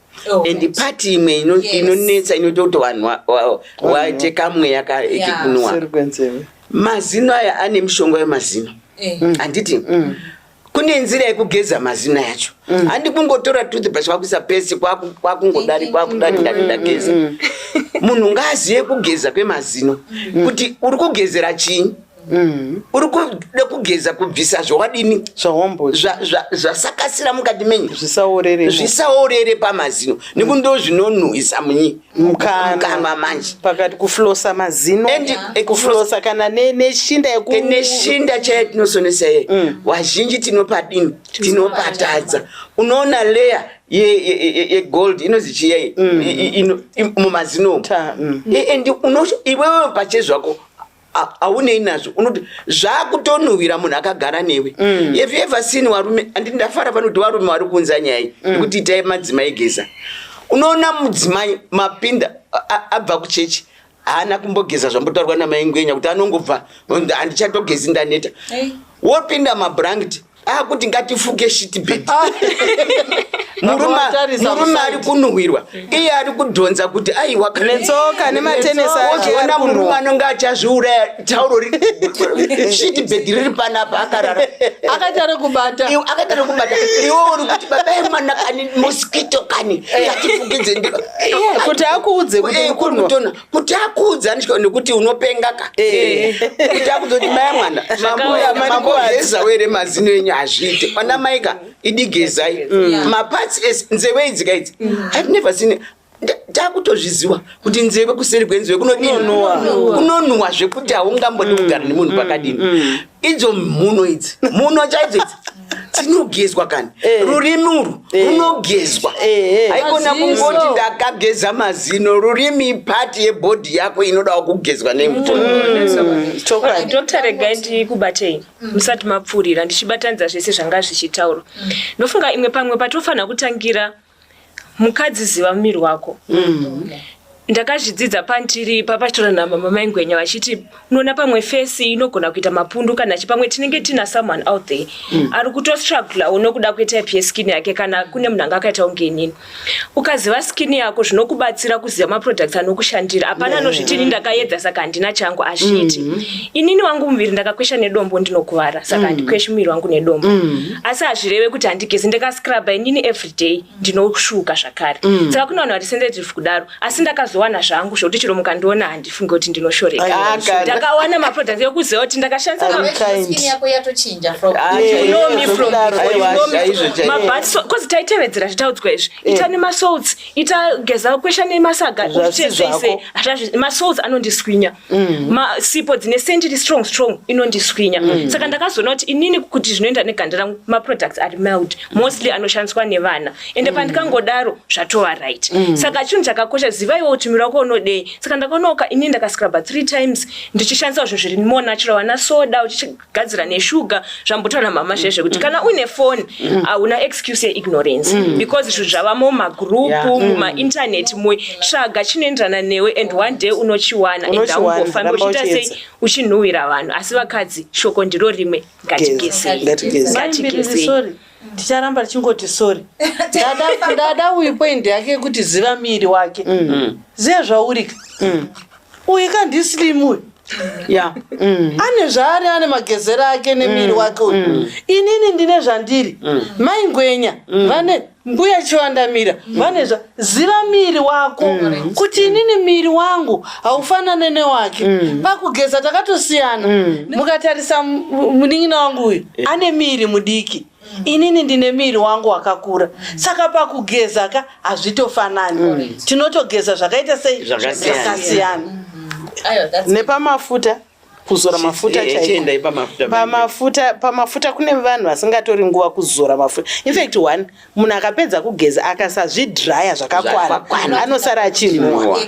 And part imwe inonetsa, inoita kuti vanhu waite kamweya kekunwa, Seri kwenzeve. mazino aya ane mishonga yemazino. Handiti kune nzira yekugeza mazino yacho? Handi kungotora toothbrush kwakuisa pesi, kwakungodari, kwakudari, ndati ndageza. Munhu ngaaziye kugeza kwemazino, kuti uri kugezera chii, uri kuda kugeza kubvisa zvawadini, Zvawambo zvasakasira mukati menyu, zvisaorere. Zvisaorere pamazino, nekuti ndo zvinonhuhwisa munyi Mukanwa. mukanwa manje. Pakati kuflosa mazino, kuflosa kana neshinda yeku Neshinda chaiyo tinosonesa iye. Wazhinji tinopadini, tinopatadza. Unoona layer yegold inozi chiyai mumazino umu. And iwewe pachezvako haunei nazvo, unoti zvakutonhuhwira munhu akagara newe. Have you ever seen varume? Anditi ndafara pano kuti varume vari kuunza nyaya iyi nekuti itai madzimai geza. Unoona mudzimai mapinda, abva kuchechi, haana kumbogeza, zvambotaurwa namaingwenya kuti anongobva, "Handichatogezi, ndaneta." Wopinda mablanketi, akuti ngatifuke sheet bed. Vatarisa Murume ari kunhuhwirwa, iye ari kudhonza kuti aiwa. Netsoka nematenesi ake ari Wozoona murume kunhuhwa. anonge achazviuraya, tauro, sheet bed riri panapa, akarara. Akaita rekubata. Iwe akaita rekubata, iwe uri kuti, "Baba emwana kani, mosquito kani, ngatifukidze." Kuti akuudze kuti uri kunhuhwa. Kutona kuti akuudze anotya nekuti unopenga ka. Kuti akuudze kuti, "Mai mwana, mambogeza were mazino enyu?" Hazviite. Vana maika idigezai maparts ese, nzeve idzi kaidzi. I've never seen, takutozviziwa kuti nzeve, kuseri kwenzeve kunodini? Kunonhuwa zvekuti haungambodi kugara nemunhu pakadini. Idzo mhuno idzi, mhuno chaidzo idzi dzinogezwa kani. Rurimi urwu runogezwa. Haikona Maziso. kungoti ndakageza mazino. Rurimi ipart yebody yako inodawo kugezwa nemvura. Chokwadi. Dr, regai ndikubatei musati mapfuurira. Ndichibatanidza zvese zvanga zvichitaurwa, ndofunga imwe pamwe patofanira kutangira, mukadzi ziva muviri wako. Ndakazvidzidza pandiri papachitora namama Maingwenya vachiti unoona pamwe face inogona kuita mapundu kana chi pamwe tinenge tina someone out there ari kutostrugglawo nokuda kwetype yeskin yake. Kana kune munhu anga akaita kunge inini, ukaziva skin yako zvinokubatsira kuziva maproducts anokushandira. Hapana anozviti, "Ini ndakaedza saka handina changu." Hazviiti. Inini wangu muviri, ndakakwesha nedombo ndinokuvara, saka handikweshi muviri wangu nedombo. Asi hazvireve kuti handigezi. Ndikascrubha inini everyday ndinosvuka zvakare. Saka kune vanhu vari sensitive kudaro. Asi ndakazowana zvangu zvokuti chero mukandiona handifungi kuti ndinoshoreka. Aka- Ndakawana maproducts ekuziva kuti ndakashandisa I'm kind. Skin yako yatochinja from Ah, You know me from Zvekudaro. before, you know me Chaizvo, from- chaizvo. Cause taitevedzera zvitaudzwa izvi, ita nemasalts, ita geza, kwesha nemasaga. Zvasi uchiite sei sei. zvako. Masalts anondiswinya, masipo dzine scent iri strong strong inondiswinya. Saka ndakazoona kuti inini kuti zvinoenda neganda rangu maproducts ari mild, mostly anoshandiswa nevana. Ende pandikangodaro zvatova right. Saka chinhu chakakosha, zivaiwo kuti muviri wako unodei. Saka ndakaonaoka inini ndakascrubha three times ndichishandisa zvinhu zviri more natural, vana soda, uchigadzira neshuga, zvambotaura mama zvezve kuti kana uine foni hauna excuse yeignorance, because zvinhu zvavamo mumagroup, mumainternet, mutsvaga chinoenderana newe and one day unochiwana and Unochiwana, haungofambi ramba uchiita sei, uchiedza. uchinhuhwira vanhu. Asi vakadzi, shoko ndiro rimwe, ngatigesei. Ngatigeze. Maimbiriri, Ngatigezei. sorry, ticharamba tichingoti sorry. Ndada uyu point yake yekuti ziva muviri wake, ziva zvaurika. Uyu kandislim uyu. Ya. Ane zvaari, ane magezero ake nemiri wake uyu. Inini ndine zvandiri, Mai Ngwenya vane, Mbuya Chiwandamira vane zva. Ziva miri wako kuti inini miri wangu haufanane newake. Pakugeza takatosiyana. Mukatarisa munin'ina wangu uyu ane miri mudiki, inini ndine miri wangu wakakura, saka pakugeza ka hazvitofanani. Tinotogeza zvakaita sei? Zvakasiyana. Zvakasiyana. Aiwa, that's Nepamafuta, kuzora mafuta chaiko. Chiendai pamafuta. Pamafuta, kune vanhu vasingatori nguva kuzora mafuta. In fact, one munhu akapedza kugeza akasazvidhiraya zvakakwana, Zvakakwana. anosara achinhuhwa.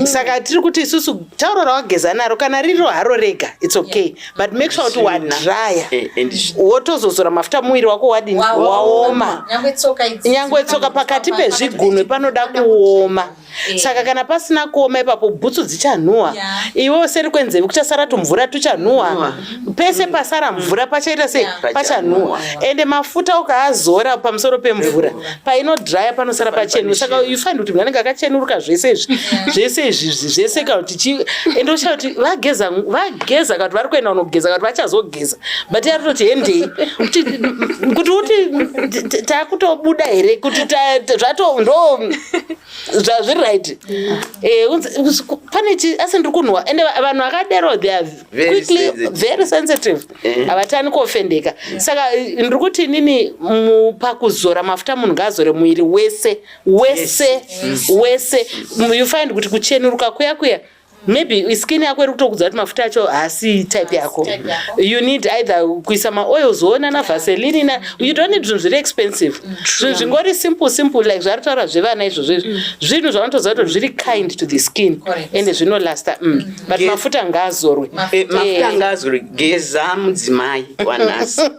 Saka tiri kuti isusu tauro rawageza naro, kana riro haro rega, it's okay, but make sure kuti wadhiraya, wotozozora mafuta, muviri wako wadini? Waoma. Nyangwe tsoka idzi. Nyangwe tsoka, pakati pezvigunwe panoda kuoma. Saka kana pasina kuoma ipapo, bhutsu dzichanhuhwa. Iwewo seri kwenzeve kuchasara tumvura tuchanhuhwa. Pese pasara mvura pachaita sei? Pachanhuhwa. Ende mafuta ukaazora pamusoro pemvura, painodhiraya panosara pachenura. Saka you find kuti munhu anenge akachenuruka zvese izvi, zvese izvizvi zvese, kana kuti chi ende ushaya kuti vageza, vageza kana kuti vari kuenda kunogeza kana kuti vachazogeza, but yaritoti hendei kuti uti takutobuda here, kuti zvato ndo zvazviri right. Pane chi asi ndiri kunhuhwa. Ende vanhu vakadero, they are Very quickly sensitive. Very sensitive. Havatani kuofendeka. Saka ndiri kuti inini pakuzora mafuta, munhu ngaazore muviri wese wese wese. You find kuti kuchenuruka kuya kuya, maybe skin yako iri kutokudza kuti mafuta acho haasi type yako. Type yako. You need either kuisa maoils ona navaseline na you don't need zvinhu zviri expensive, zvinhu zvingori simple simple, like zvari taura zvevana izvozvo izvi, zvinhu zvavanotoziva kuti zviri kind to the skin. Ende zvinolasta. But mafuta ngaazorwe. Mafuta ngaazorwe. Geza, mudzimai wanhasi,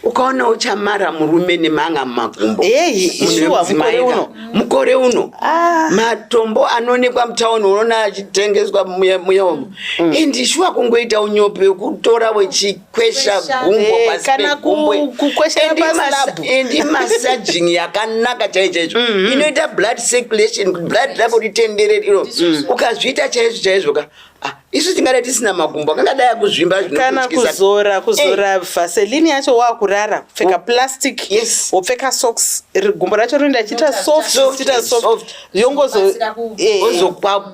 ukaona uchamara murume nemanga mumakumbo. Heyi, Munhu shuwa, wemudzimai mukore ka. uno. Mukore uno Ah. matombo anoonekwa mutauni, unoona achitengeswa muya umo. Ende shuwa kungoita unyope wekutora wechikwesha Kwesha. gumbo pasi Kana pegumbwe. kukweshera Endi paslab. Endi massaging yakanaka chaizvo chaizvo inoita blood circulation, kuti blood rako ritenderere iro. Ukazviita chaizvo chaizvo ka, ah, isu tingadai tisina makumbo akangadai akuzvimba Kana zvinokutyisa. kuzora vaseline yacho wakurara, kupfeka plastic, wopfeka socks, gumbo racho rinoenda chiita Soft, soft, soft, chiita soft, soft. yongozo Kubatsira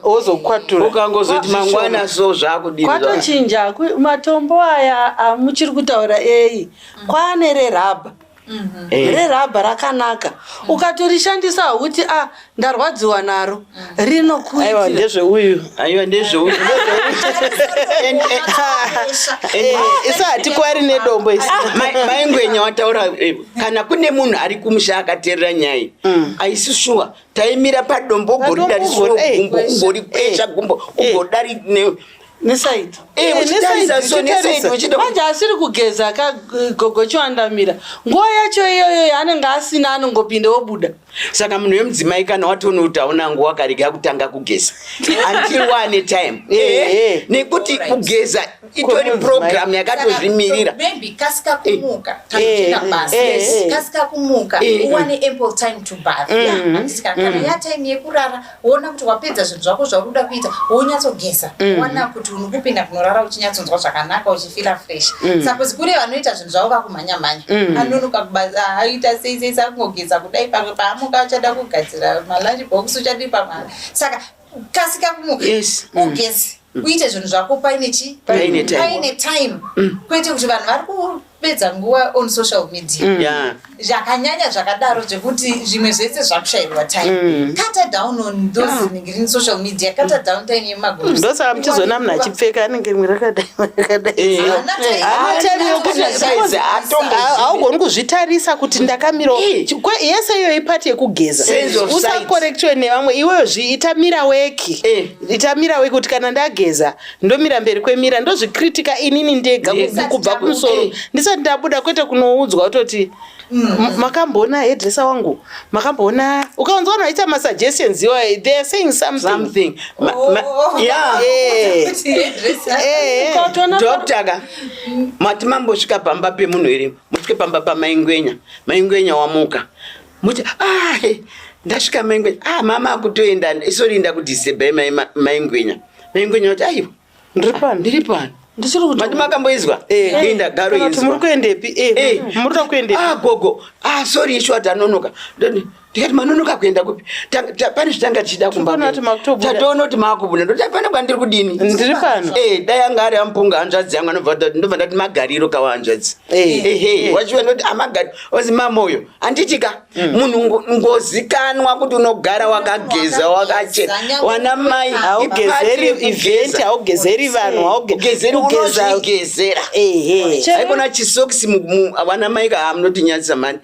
wozokwatura. Ukangozoti mangwana so zvakudini. Kwatochinja matombo aya amuchiri kutaura ei, kwane rerabha. Rerabha rakanaka, ukatorishandisa hauti a ndarwadziwa naro. Aiwa. Rinokuitira. Ndezveuyu. Aiwa, ndezveuyu. Isu hatikwari nedombo isi. Maingwenya wataura, kana kune munhu ari kumusha akateerera nyaya, aisi shuwa taimira padombo Padombo, ugori gori, gumbo, ugorikwesha gumbo, ugodari Nesaidi. Uchitarisa Nesaidi, so nesaidi. uchitarisa. Uchida Manje asiri kugeza ka, Gogo Chiwandamira, nguva yacho iyoyo yaanenge asina anongopinda wobuda. Saka munhu wemudzimai, kana watoona kuti hauna nguva, karega kutanga kugeza until wane time. Nekuti kugeza itori Kwemudzimai. program yakatozvimirira. Maybe kasika kumuka kana uchienda kubasa, kasika kumuka, uwane ample time to bath. Handiti kana yatime yekurara, woona kuti wapedza zvinhu zvako zvauri kuda kuita, wonyatsogeza, wana kuti unokupinda kunorara uchinyatsonzwa zvakanaka, uchifeela fresh. Suppose kune vanoita zvinhu zvavo vakumhanya-mhanya, anonoka kubasa, aita sei sei, sakungogeza kudai, pamwe paamuka uchada kugadzira malunch box, uchadii pamwe. Saka kasika kumuka, ugeze, uite zvinhu zvako paine chi Paine time. Paine time, kwete kuti vanhu vari kupedza nguva on social media zvakanyanya zvakadaro, zvekuti zvimwe zvese zvakushayirwa time. Cut down on those green social media, cut down time yemagroups. Ndosaka muchizoona munhu achipfeka anenge rimwe rakadai, rakadai. Haana time. Haana time yekuti Size, hatombozivi. Haugoni kuzvitarisa kuti ndakamira. Yese iyoyo ipart yekugeza. Sense of sight. Usakorektiwe nevamwe. Iweyo ita mirror work. Ita mirror work kuti kana ndageza ndomira mberi kwemirror, ndozvikritika inini ndega kubva kumusoro ndisati ndabuda, kwete kunoudzwa kutoti makamboona hairdresser wangu, makamboona. Ukaonzwa vanhu vachiita masuggestions iwa, they are saying something. Something. Yeah. Kuti hairdresser. Ukatoona Doctor ka, mati mambosvika pamba pemunhu here? Musvike pamba pamaingwenya, Maingwenya wamuka, muti, "Ah, ndasvika Maingwenya." "Ah, mama akutoenda, sorry, ndakudisturbai Maingwenya." Maingwenya kuti, "Aiwa." Ndiri pano. Ndiri pano. Ndichiri kuti Mati makamboizwa? Eh. Inda garo Kana kuti izwa. muri kuendepi? Eh, Eh. muri kuda kuendepi? Ah, gogo. Ah, sorry ishu atanonoka. Ndikati manonoka kuenda kupi? Pane zvitanga tichida kumba. Tikuona kuti makutobuda. Tatoona kuti makubuda. Ndoti pane kwandiri kudini? Ndiri pano. Eh, dai anga ari amupunga hanzvadzi yangu anobva ndobva ndati magariro kawa hanzvadzi. Eh. Ehe, wachiwa ndoti amagari. Ozi mamoyo. Handiti ka munhu ngozikanwa kuti unogara wakageza wakachena. Wana mai Haugezeri event, haugezeri vanhu, haugezeri unozvigezera. Ehe. Haikona chisokisi wana mai ka munotinyadzisa mani.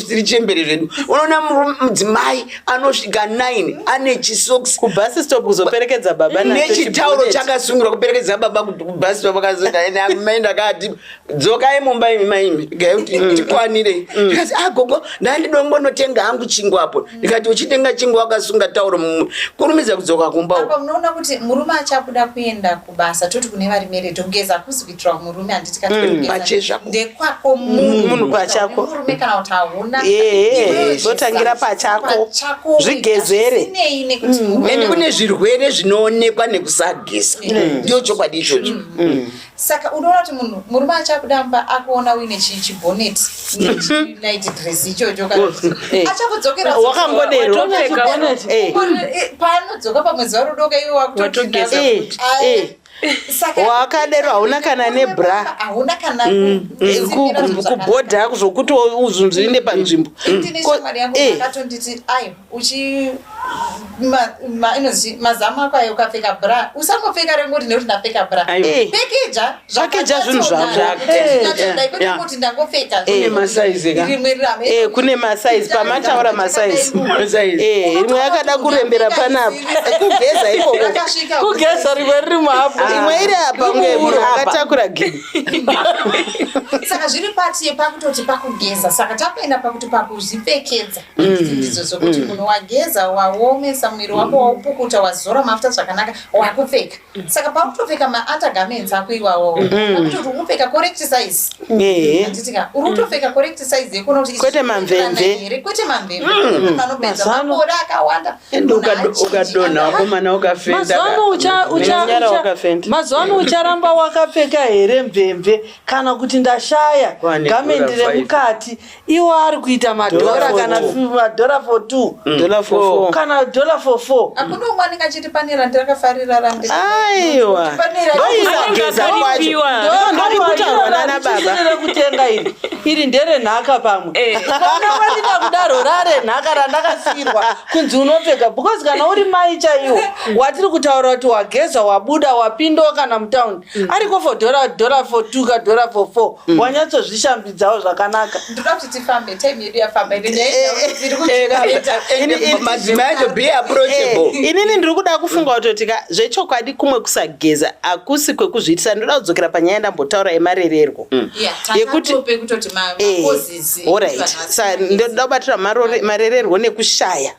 Tiri chembere zvedu. Unoona mudzimai anosvika 9 ane chisokisi kubus stop kuzoperekedza baba nacho nechitauro chiboneti. chakasungirwa kuperekedza baba kubus stop akazoda mai ndakati dzokai mumba imi maimi gai kuti tikwanire. Ndikati ah gogo ndandidongonotenga hangu chingwa apo. Ndikati uchitenga chingwa wakasunga tauro mumwe kurumidza kudzoka kumba uko. Apa munoona kuti murume achabuda kuenda kubasa, toti kune vari married, kugeza hakusi kuitirwa murume, handiti? Pachezvako. Ndekwako munhu. Munhu pachako. Murume kana kuti hauna. Ehe, Iwewe zotangira geza pachako. pachako wega, Zvigezere. zvisinei nekuti murume. Ende kune zvirwere zvinoonekwa nekusageza, ndiyo chokwadi ichocho. Saka unoona kuti munhu murume achabuda mumba akuona uine chiboneti nechinight dress ichocho, kana kuti achakudzokera. Wakangodero. Watopfeka. Paanodzoka pamwedzi warudoka, iwe Watogeza. Saka Wakadero hauna kana nebra. Hauna kana Kubhodha zvokuti uzvinhu zviinde panzvimbo. Ndine shamwari yangu akatonditi, ai uchi inonzi mazamu ako ayo, ukapfeka bra, usangopfeka rengoti nekuti ndapfeka bra. Aiwa. Pekeja. Pakeja zvinhu zvako. Kuti ndangopfeka. Kune masaizi ka. Rimwe rame. Kune masaizi, pamataura masaizi. Masaizi. Rimwe yakada kurembera panapa, kugeza ikoko. Rakasvika. Kugeza rimwe riri muhafu. Imwe iri apa kunge munhu akatakura gini. Saka zviri pati yepakutoti pakugeza, saka takuenda pakuti pakuzvipfekedza. Ndidzo zokuti munhu wageza, waomesa muviri wako, waupukuta, wazora mafuta zvakanaka, wakupfeka. Saka pakutopfeka maundergarments ako iwawo, akutoti uri kupfeka correct size. Handitika uri kutopfeka correct size yekuona kuti Kwete izvi mamvemve. zvinoenderana here, kwete mamvemve. Munhu anopedza makore akawanda, Ende munhu achinji, ukadonha wakomana ukafenda. Mazuva Nenyara wakafenda. Mazuva ano ucharamba wakapfeka here mvemve kana kuti ndashaya Kwane gamendi dollar five. remukati, iwo ari kuita madhora Dollar kana for two. madhora for two Dollar for four. Kana dollar for four. Hakuna umwe anenge achiti pane randakafarira randi. Aiwa, ndokusageza kwacho. Akaripiwa. Ndokutaurwa nana baba. Ndorire kutenga iri, iri nderenhaka pamwe. Kwandida kudaro rarenhaka randakasiyirwa kunzi unopfeka, because kana uri mai chaiwo watiri kutaura kuti wageza, wabuda, wapindawo kana mutaundi, ariko for dollar, dollar for two ka dollar for four, wanyatsozvishambidzawo zvakanaka. Ndoda kuti tifambe, time yedu yafamba, ende nyaya dziri kuchita. Madzimai acho, be approachable. Inini ndiri kuda kufunga kutoti ka zvechokwadi kumwe kusageza hakusi kwekuzviitisa. Ndoda kudzokera panyaya yandambotaura yemarererwo. Yekuti kutoti macauses. Alright, sa ndoda kubatira marererwo nekushaya.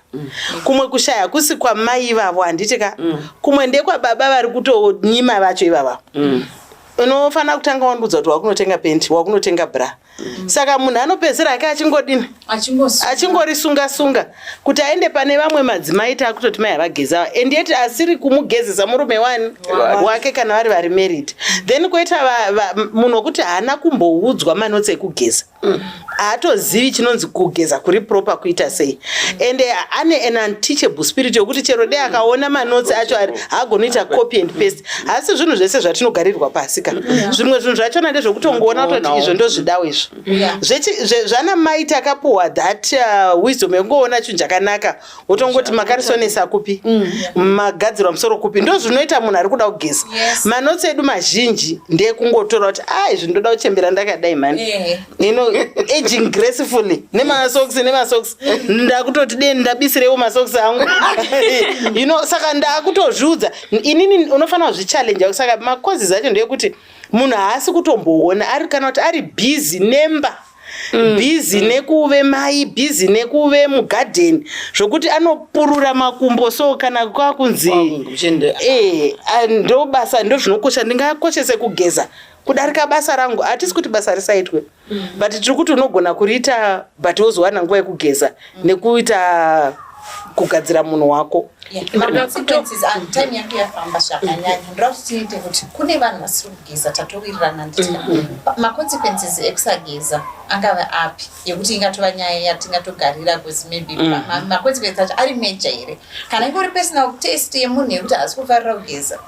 Kumwe kushaya kusi kwamai ivavo, handiti ka? Kumwe ndekwababa vari kutonyima vacho ivava. Unofanira kutanga wandiudza kuti wakunotenga penti, wakunotenga bra. Saka munhu anopedzisira ake achingodini? Achingorisunga sunga kuti aende pane vamwe madzimai. Taakutoti mai havageza, and yet asiri kumugezesa murume wani wake kana vari married. Then kwoita munhu wekuti haana kumboudzwa manotsi ekugeza, haatozivi chinonzi kugeza kuri proper kuita sei, and ane an unteachable spirit yokuti chero dei akaona manotsi acho ari, haagoni kuita copy and paste. Hasi zvinhu zvese zvatinogarirwa pasi ka. Zvimwe zvinhu zvachona ndezvekutongoona kutoti izvo ndozvidawo izvo. Zvana mai takapuhwa that wisdom yekungoona chinhu chakanaka, wotongoti makarisonesa kupi, magadzirwa musoro kupi. Ndo zvinoita munhu ari kuda kugeza. Manotsi edu mazhinji ndeekungotora kuti a izvi ndoda kuchembera ndakadai mani. Aging gracefully nemasocks, nemasocks ndakutoti deni ndabisirewo masocks angu. Saka ndakutozviudza inini, unofanira kuzvichallenge. Saka macauses acho ndeyekuti munhu haasi kutomboona ari, kana kuti ari busy nemba, busy nekuve mai, busy nekuve mugadheni, zvokuti anopurura makumbo. So kana kwakunzi ndo basa, ndo zvinokosha, ndingakoshese kugeza kudarika basa rangu. Hatisi kuti basa risaitwe, but tiri kuti unogona kuriita, but wozowana nguva yekugeza nekuita. kugadzira munhu wako. Yeah, maconsequences, ah, time yangu yafamba zvakanyanya. Ndoda kuti tiite kuti kune vanhu vasiri kugeza, tatowirirana nditya. Maconsequences ekusageza angava api, yekuti ingatova nyaya yatingatogarira? Because maybe maconsequences acho ari major here? Kana ingori personal taste yemunhu yekuti haasi kufarira kugeza,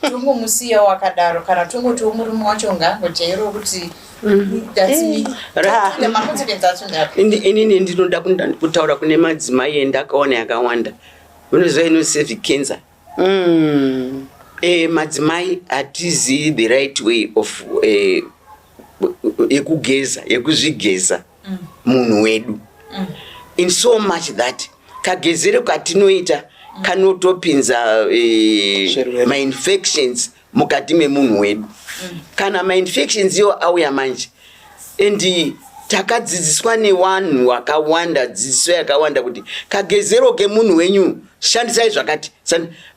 tongomusiyawo akadaro, kana tongotiwo murume wacho ngaangojairawo kuti that's me? Maconsequences acho ndeapi? Inini ndinoda kutaura kune madzimai endakaona yakawanda. Unoziva ino cervix cancer? Madzimai hatizivi the right way of yekugeza, yekuzvigeza munhu wedu, in so much that kagezero katinoita kanotopinza Zvirwere. Mainfections mukati memunhu wedu. Kana mainfections iwo auya manje, and takadzidziswa nevanhu vakawanda, dzidziso yakawanda kuti kagezero kemunhu wenyu shandisai zvakati.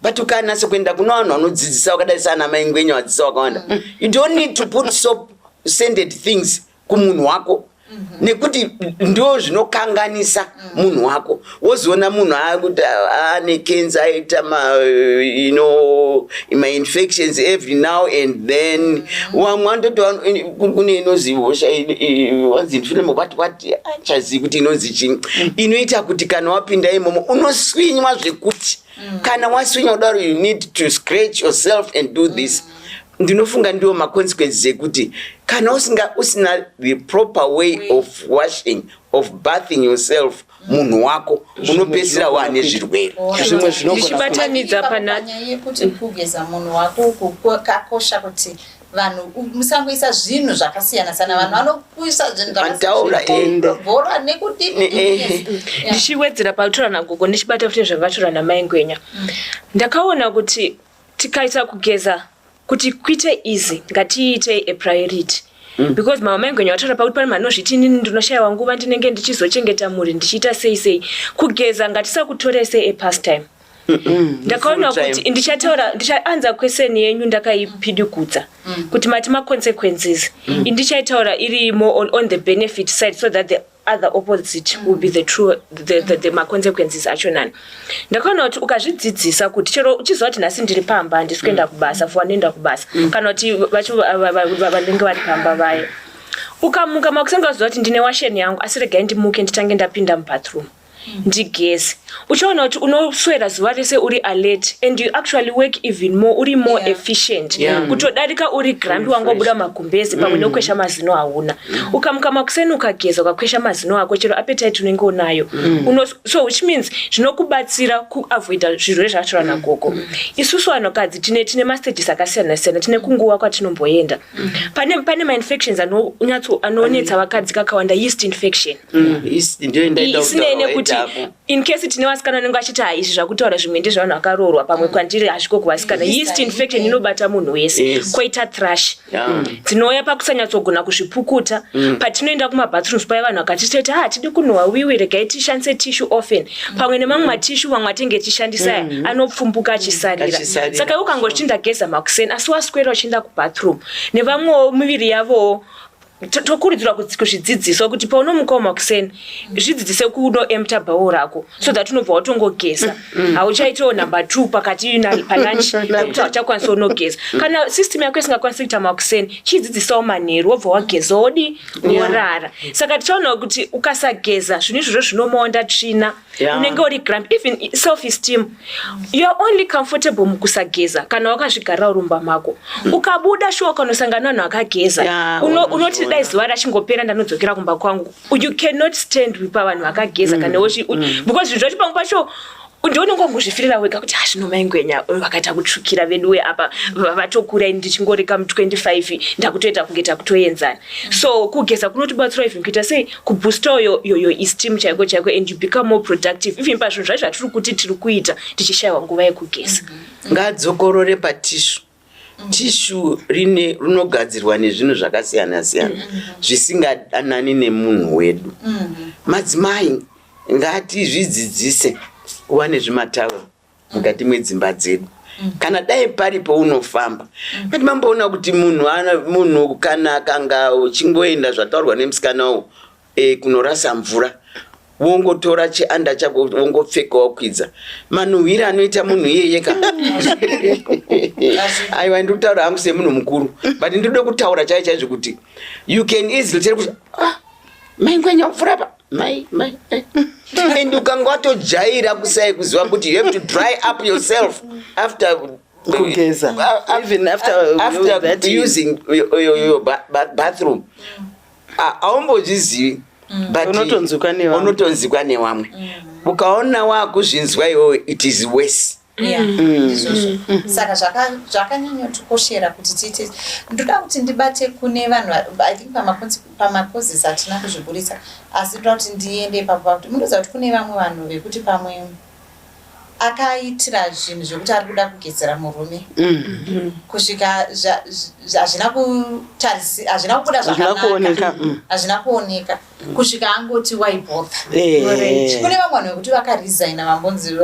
But ukanatsa kuenda kuna vanhu vanodzidzisa vakadai saana Mai Ngwenya, vadzidzisa vakawanda, you don't need to put soap, scented things kumunhu wako, nekuti ndo zvinokanganisa munhu wako. Wozoona munhu akuti ane cancer, aita ma mainfections every now and then. Vamwe vanototi kune inozi hosha wanzi inflame, what what, achazivi kuti inonzi chii, inoita kuti kana wapinda imomo unoswinywa zvekuti kana waswinywa kudaro, you need to scratch yourself and do this. Ndinofunga ndiwo maconsequences ekuti kana usina the proper way of washing, of bathing yourself, munhu wako, unopedzisira waane zvirwere. Zvimwe zvinogona Ndichibatanidza Panyaya yekuti kugeza munhu wako uku kwakakosha kuti vanhu musangoisa zvinhu zvakasiyana siyana. Vanhu vanokuisa zvinhu Vantaura, zvakasiyana nekuti Ndichiwedzera pakutora nagogo, ndichibata futi zvakatora namai Ngwenya, ndakaona kuti tikaita kugeza kuti kuite easy, ngatiite a priority, because mama Mai Ngwenya vataura pakuti pane manozviti, inini ndinoshayiwa nguva, ndinenge ndichizochengeta mhuri, ndichiita sei sei. Kugeza ngatisakutorei se a pastime. Ndakaona Full time. kuti ndichataura, ndichaanza question yenyu ndakaipidigudza kuti mati maconsequences, indichaitaura iri more on the benefit side so that the other opposite will be the true, the maconsequences acho nani. Ndakaona kuti ukazvidzidzisa kuti chero uchiziva kuti nhasi ndiri pamba, handisi kuenda kubasa, for vanoenda kubasa kana kuti vacho vanenge vari pamba vaya, ukamuka makuseni ukaziva kuti ndine washeni yangu, asi regai ndimuke nditange ndapinda mubathroom ndigeze, uchaona kuti unoswera zuva rese uri alert and you actually work even more, uri more efficient kutodarika uri grumpy, wangobuda magumbezi pamwe nekukwesha mazino hauna. Ukamuka makuseni ukageza, ukakwesha mazino ako, chero appetite unenge unayo. So which means zvinokubatsira kuavoida zvirwere zvakatorwa nagogo. Isusu vanhukadzi tine mastages akasiyana siyana, tine kunguva kwatinomboenda. Pane mainfections anonyatso anonetsa vakadzi kakawanda, yeast infection. Ndiyo ndaida Isinei kutaura nekuti waitapo. In case tine vasikana vanenge vachiti, ha, izvi zvakutaura zvimwe ndezvevanhu vakaroorwa, pamwe kwandiri hazviko kuvasikana. Yeast infection inobata munhu wese. Koita thrush dzinouya pakusanyatsogona kuzvipukuta. Patinoenda kumabathrooms paya, vanhu vakati toti, ha, hatidi kunhuhwa wiwi, regai tishandise tissue often, pamwe nemamwe matissue mamwe atinge tichishandisa aya anopfumbuka achisarira. Achisarira. Saka iwe ukangoti ndageza makuseni, asi waswera uchienda kubathroom, nevamwewo miviri yavowo, tokurudzirwa kuzvidzidziswa kuti paunomukawo makuseni, zvidzidzise kunoempta bowel rako so that unobva watongogeza, hauchaitawo number two pakati palunch nekuti hauchakwanisa unogeza. Kana system yako isingakwanisi kuita makuseni, chidzidzisawo manheru, wobva wageza, wodi worara. Saka tichaona kuti ukasageza, zvinhu izvozvo zvinomonda tsvina. Unenge uri grumpy, even self esteem. You are only comfortable mukusageza kana wakazvigarira urumba mako. Ukabuda shuwa ukanosangana navanhu vakageza, unoti dai zuva rachingopera ndanodzokera kumba kwangu. You cannot stand pavanhu vakageza kana because zvinhu zvacho pamwe pacho ndionenge wangozvifirira wega kuti, "Ah, zvino Mai Ngwenya vakaita kutsvukira veduwe apa, vatokura, ini ndichingoreka mu25, ndakutoita kunge takutoenzana." So kugeza kunotibatsira even kuita sei, kuboostawo your esteem chaiko chaiko, and you become more productive even pazvinhu zvacho zvatiri kuti tiri kuita tichishayiwa nguva yekugeza. Ngadzokorore patissue. Tissue rine rinogadzirwa nezvinhu zvakasiyana siyana zvisingadanani nemunhu wedu. Madzimai ngatizvidzidzise kuva nezvimatawel mukati mwedzimba dzedu kana dai paripo unofamba. Ati mamboona kuti munhu munhu kana kanga uchingoenda, zvataurwa nemusikana uwu, kunorasa mvura. Wongotora chianda chako, wongopfeka, wakwidza. Manuhwiri anoita munhu iyeye ka. Aiwa, ndiri kutaura hangu semunhu mukuru, but ndinoda kutaura chai chaizvo kuti you can easily tell kuti, "Ah, mai Ngwenya wapfuura pa mai mai eh." And ukanga watojaira kusai kuziva kuti you have to dry up yourself after kugeza, even after, after that using your bathroom. Ah, haumbozvizivi, but Unotonzwikwa nevamwe. Unotonzwikwa nevamwe. Ukaona wakuzvinzwa iwewe, it is worse. Yeah, ndizvozvo. Saka zvakanyanyotikoshera kuti tiite. Ndoda kuti ndibate kune vanhu I think pamacauses hatina kuzviburitsa, asi ndoda kuti ndiende ipapo pakuti munoziva kuti kune vamwe vanhu vekuti pamwe akaitira zvinhu zvekuti ari kuda kugezera murume kusvika hazvina kubuda Hazvina kuoneka, zvakanaka, hazvina kuoneka, kusvika angoti waibother. Kune vamwe vanhu vekuti vakaresigna, vambonzi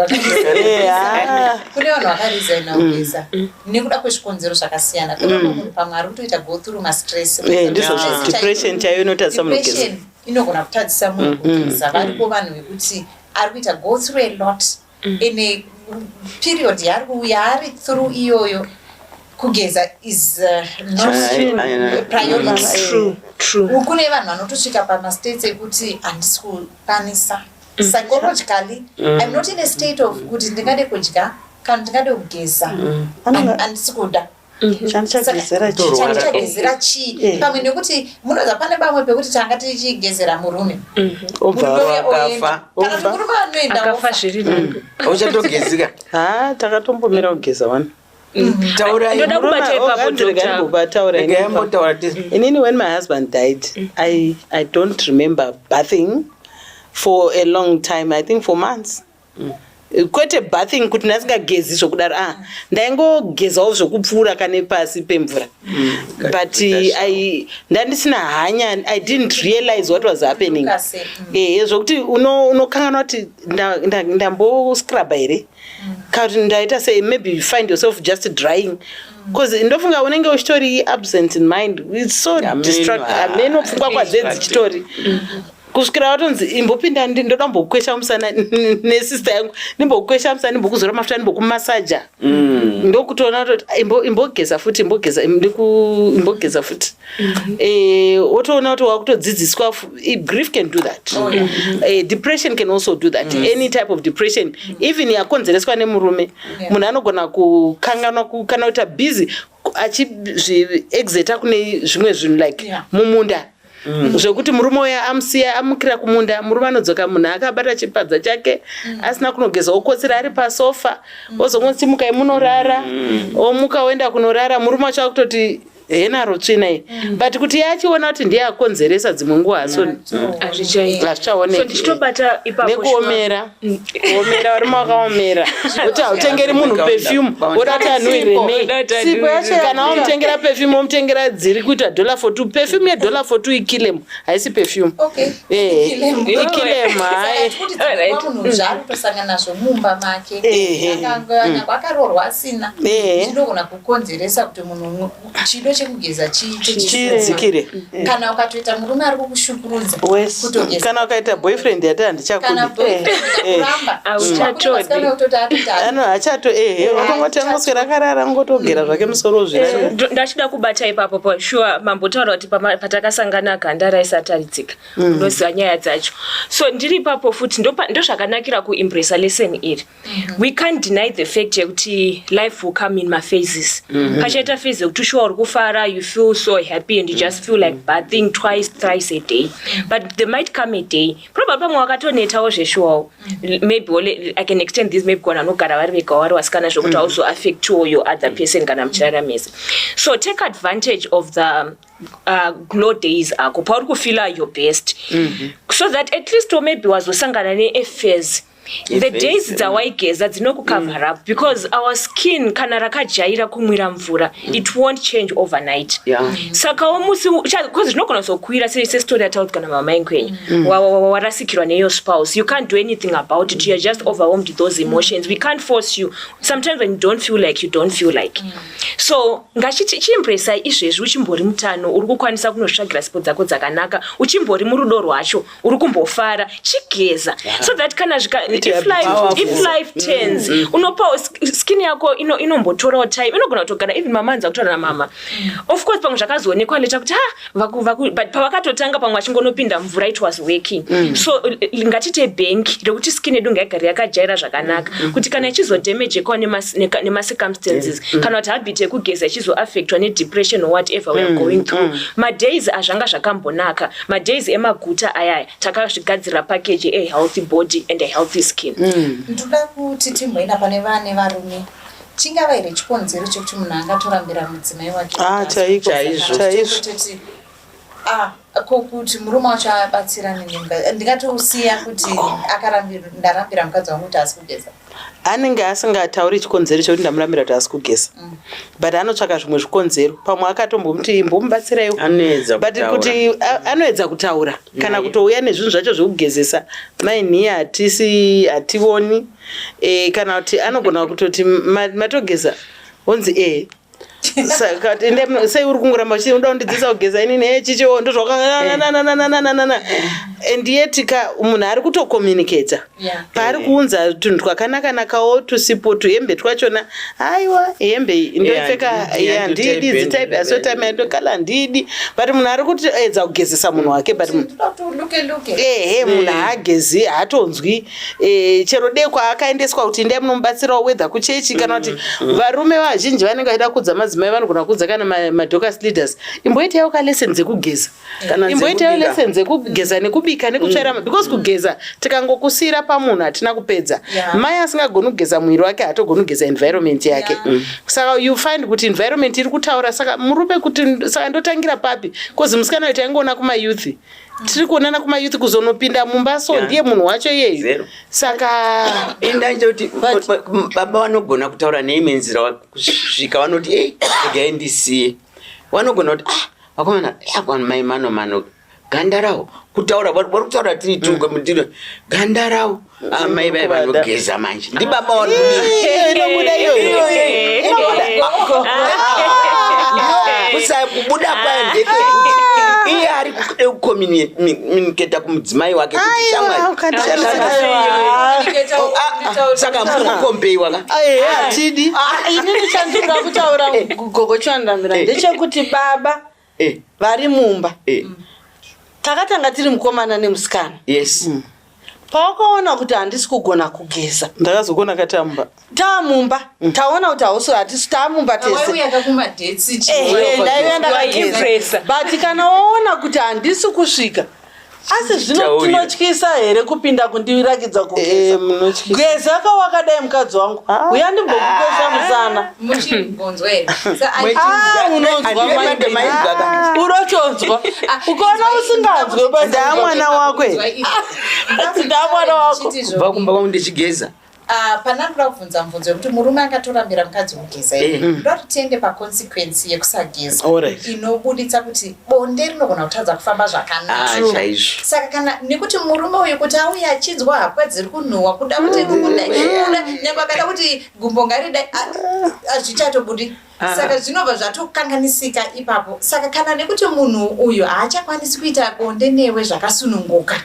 kune vanhu vakaresigna kugeza nekuda kwezvikonzero zvakasiyana. Kune vamwe munhu pamwe ari kutoita go through mastress. Ndizvozvo, depression chaiyo inotadzisa munhu kugeza. Depression inogona kutadzisa munhu kugeza. Variko vanhu vekuti ari kuita go through a lot in a period yaari through iyoyo, kugeza is not priority. True true Kune vanhu vanotosvika pamastates ekuti handisi kukwanisa psychologically, I'm not in a state of kuti ndingade kudya kana ndingade kugeza. Handisi kuda. Chandichagezera chii? Chandichagezera chii? Pamwe nekuti munoziva pane pamwe pekuti tanga tichigezera murume. Obva Murume uya Akafa. oenda. Kana kuti murume anoenda akafa ofa. zviri nani. Uchatogezika. Ha, takatombomira kugeza wani. Taurai. Ndoda kubata ipapo, Dr. Bataura. Regai mbotaura. Inini, when my husband died, I don't remember bathing for a long time, I think for months. Kwete bathing kuti ndasingagezi zvokudaro, ah, ndaingogezawo zvokupfuura kane pasi pemvura, but ndandisina hanya. I didn't realize what was happening. Ukase, Ehe, zvokuti unokanganwa kuti ndamboscrubha here kana kuti ndaita sei. Maybe you find yourself just drying because ndofunga unenge uchitori absent in mind. It's so Ameno, distract. ah, Ameno pfungwa kwadze dzichitori kusvikira watonzi imbopinda, ndoda mbokukwesha musana nesister yangu, ndimbokukwesha musana, ndimbokuzora mafuta, ndimbokumasaja. Ndokutoona kutoti imbogeza futi, imbogeza, imbogeza futi. Wotoona kuti wakutodzidziswa. Grief can do that. Oh, yeah. Depression can also do that. Any type of depression, even yakonzereswa nemurume. Munhu anogona kukanganwa kana kuita busy achizviexeta kune zvimwe zvinhu like mumunda, zvekuti murume uya amusiya amukira kumunda. Murume anodzoka, munhu akabata chipadza chake, asina kunogeza, okotsera ari pasofa, ozongoti, "Mukai munorara." Omuka oenda kunorara. Murume wacho akutoti, "Henaro tsvina iyi," but kuti iye achiona kuti ndiye akonzeresa, dzimwe nguva so Hazvichaiti. So hazvichaoneki. Ndichitobata ipapo. Nekuomera, kuomera, varume vakaomera kuti hautengeri munhu perfume, woda kuti anhuhwire nei? Woda kuti Sipo yacho Kana wamutengera perfume, womutengera dziri kuita dollar for two. Perfume yedollar for two ikilem, haisi perfume. Ikilemu. Ikilem, hai. Saka kuti dzimwe munhu zvaari kutosangana nazvo mumba make, nyangwe akaroorwa asina, zvinogona kukonzeresa kuti munhu chido chekugeza chiite chidzikire. Kana ukatoita murume ari kukushukurudza Wese. kutogeza. Kana ukaita boyfriend yati Kana handichakudi, boyfriend akuramba, Hauchatodi. vasikana kutoti atoti ano hachato, ehe, wakangoti angoswera akarara, angotogera zvake musoro zvira. Ndachida kubata ipapo pa sure mambotaura kuti patakasangana ganda raisataridzika. Unoziva nyaya dzacho. So ndiri ipapo futi, ndozvakanakira kuembracea lesson iri. We can't deny the fact yekuti life will come in maphases. Pachaita phase yekuti sure uri kufara, you feel so happy and you just feel like bathing twice, thrice a day, but there might come a day probably pamwe wakatonetawo zveshuwawo. Maybe I can extend this maybe kuvanhu vanogara vari vega, vari vasikana, zvokuti hauzoaffectiwo your other person kana muchirara mese. So take advantage of the glow days ako pauri kufeela your best, so that at least or maybe wazosangana neaphase. The days dzawaigeza dzinokucover up because our skin kana rakajaira kumwira mvura, it won't change overnight. Sakawo musi because zvinogona kuzokwira sestori yataudzwa namama Ingwenya. Warasikirwa neyo spouse, you can't do anything about it. You're just overwhelmed with those emotions. We can't force you. Sometimes when you don't feel like, you don't feel like. So ngachiti chiimpresai izvezvi uchimbori mutano, uri kukwanisa kunozvitsvagira sipo dzako dzakanaka, uchimbori murudo rwacho, uri kumbofara, chigeza so that kana zvika if life, if life turns, unopawo skin yako inombotorawo time, inogona kutogara even mama anza kutaura namama. Of course pamwe zvakazoonekwa later kuti ha vaku, vaku, but pavakatotanga pamwe vachingonopinda mvura, it was working. So ngatite bhengi rekuti skin yedu ngaigare yakajaira zvakanaka, kuti kana ichizodamagekawo nemacircumstances kana kuti habit yekugeza ichizoaffectwa nedepression or whatever we are going through, madays azvanga zvakambonaka, madays emaguta ayaya, takazvigadzirira package a healthy body and a healthy skin. Ndoda kuti timboenda pane vane varume. Chingava here chikonzero chekuti munhu angatorambira mudzimai wake? Ah, chaiko. Chaizvo. Chaizvo. Kutoti, ah, ko kuti murume wacho abatsirane nemukadzi, ndingatosiya kuti ndarambira mukadzi wangu kuti asi kugeza. Anenge asingatauri chikonzero chekuti ndamurambira kuti asi kugeza, but anotsvaka zvimwe zvikonzero. Pamwe akatombomuti imbomubatsiraiwo. Anoedza But kutaura. kuti anoedza kutaura kana kutouya nezvinhu zvacho zvekugezesa, mainhiya hatisi hationi. Kana kuti anogona kutoti matogeza, onzi e saka sei uri kungoramba uchi uda kundidzidzisa kugeza inini? E chichiwo ndozvakananananananana. And yet ka munhu ari kutocommunicata paari kuunza tunhu twakanaka-nakawo, tusipo, tuhembe twachona. Aiwa, hembe iyi ndoipfeka. Handidi, handidi type dzitype asotime yandokala handidi, but munhu ari kuedza kugezesa munhu wake, but Ndoda kuti uluke luke. Ehe, munhu haagezi, haatonzwi. Chero dei kwaakaendeswa kuti ndai munomubatsirawo, whether kuchechi kana kuti varume vazhinji vanenge vachida kudza madzimai, vanogona kudza kana madocas leaders, imboitaiwo kalesson dzekugeza. Kana Imboitaiwo dzekubika. lesson dzekugeza nekubika nekutsvaira, because kugeza tikangokusiyira pamunhu hatina kupedza. Mai asingagoni kugeza muviri wake haatogoni kugeza environment yake. Saka you find kuti environment iri kutaura. Saka murume kuti saka ndotangira papi? Because musikana uyu taingoona kumayouth, tiri kuonana kumayouth, kuzonopinda mumba so ndiye munhu wacho iyeyu. Zero. Saka Inda kuti baba vanogona kutaura neimwe nzira kusvika vanoti, ei, regai ndisiye. Vanogona kuti, ah, vakomana, akwana mai mano mano ganda rawo kutaura, vari kutaura tiri tuke mundiro ganda rawo. Ah, mai vai vanogeza manje ndibaba vari kudii? Iyo inobuda, iyoyo inobuda. Kubuda kwayo ndekekuti iye ari kuda kucommunicata kumudzimai wake kuti Aiwa, shamwari. ukandishandisa. Oh, ah, ah, saka muri kukompeiwa ka? Ehe, hatidi. Inini chandinoda kutaura, gogo Chiwandamira, ndechekuti baba vari mumba, takatanga tiri mukomana nemusikana. Pawakaona kuti handisi kugona kugeza, Ndakazokona katamba. Taamumba, taona kuti hausi, hatisi taamumba tese. Waiuya kakumadhetsi. Ehe, ndaiuya ndakageza. Waimpressa. But kana waona kuti handisi kusvika, asi zvino Taurira. tinotyisa here kupinda kundirakidza kugeza? Munotyisa. Geza ka wakadai, mukadzi wangu, uya ndimbokukwesha musana. Muchigonzwa here? Ah, unonzwa. Handiye made mainzwa ka? Unotonzwa ukaona usinganzwe basi. Ndaamwana wakwe. Ndaamwana wako. Kubva kumba kwangu ndichigeza. Ah, pana ndoda kubvunza mubvunzo wekuti murume angatorambira mukadzi kugeza here? Ndoda kuti tiende paconsequence yekusageza inobuditsa kuti bonde rinogona kutadza kufamba zvakanaka. Ah, chaizvo. Saka kana nekuti murume uyu kuti auye achinzwa hapwa dziri kunhuhwa, kuda kuti kuda kuda, nyange akada kuti gumbo ngaridai, hazvichatobudi. Saka zvinobva zvatokanganisika ipapo. Saka kana nekuti munhu uyu haachakwanisi kuita bonde newe zvakasununguka,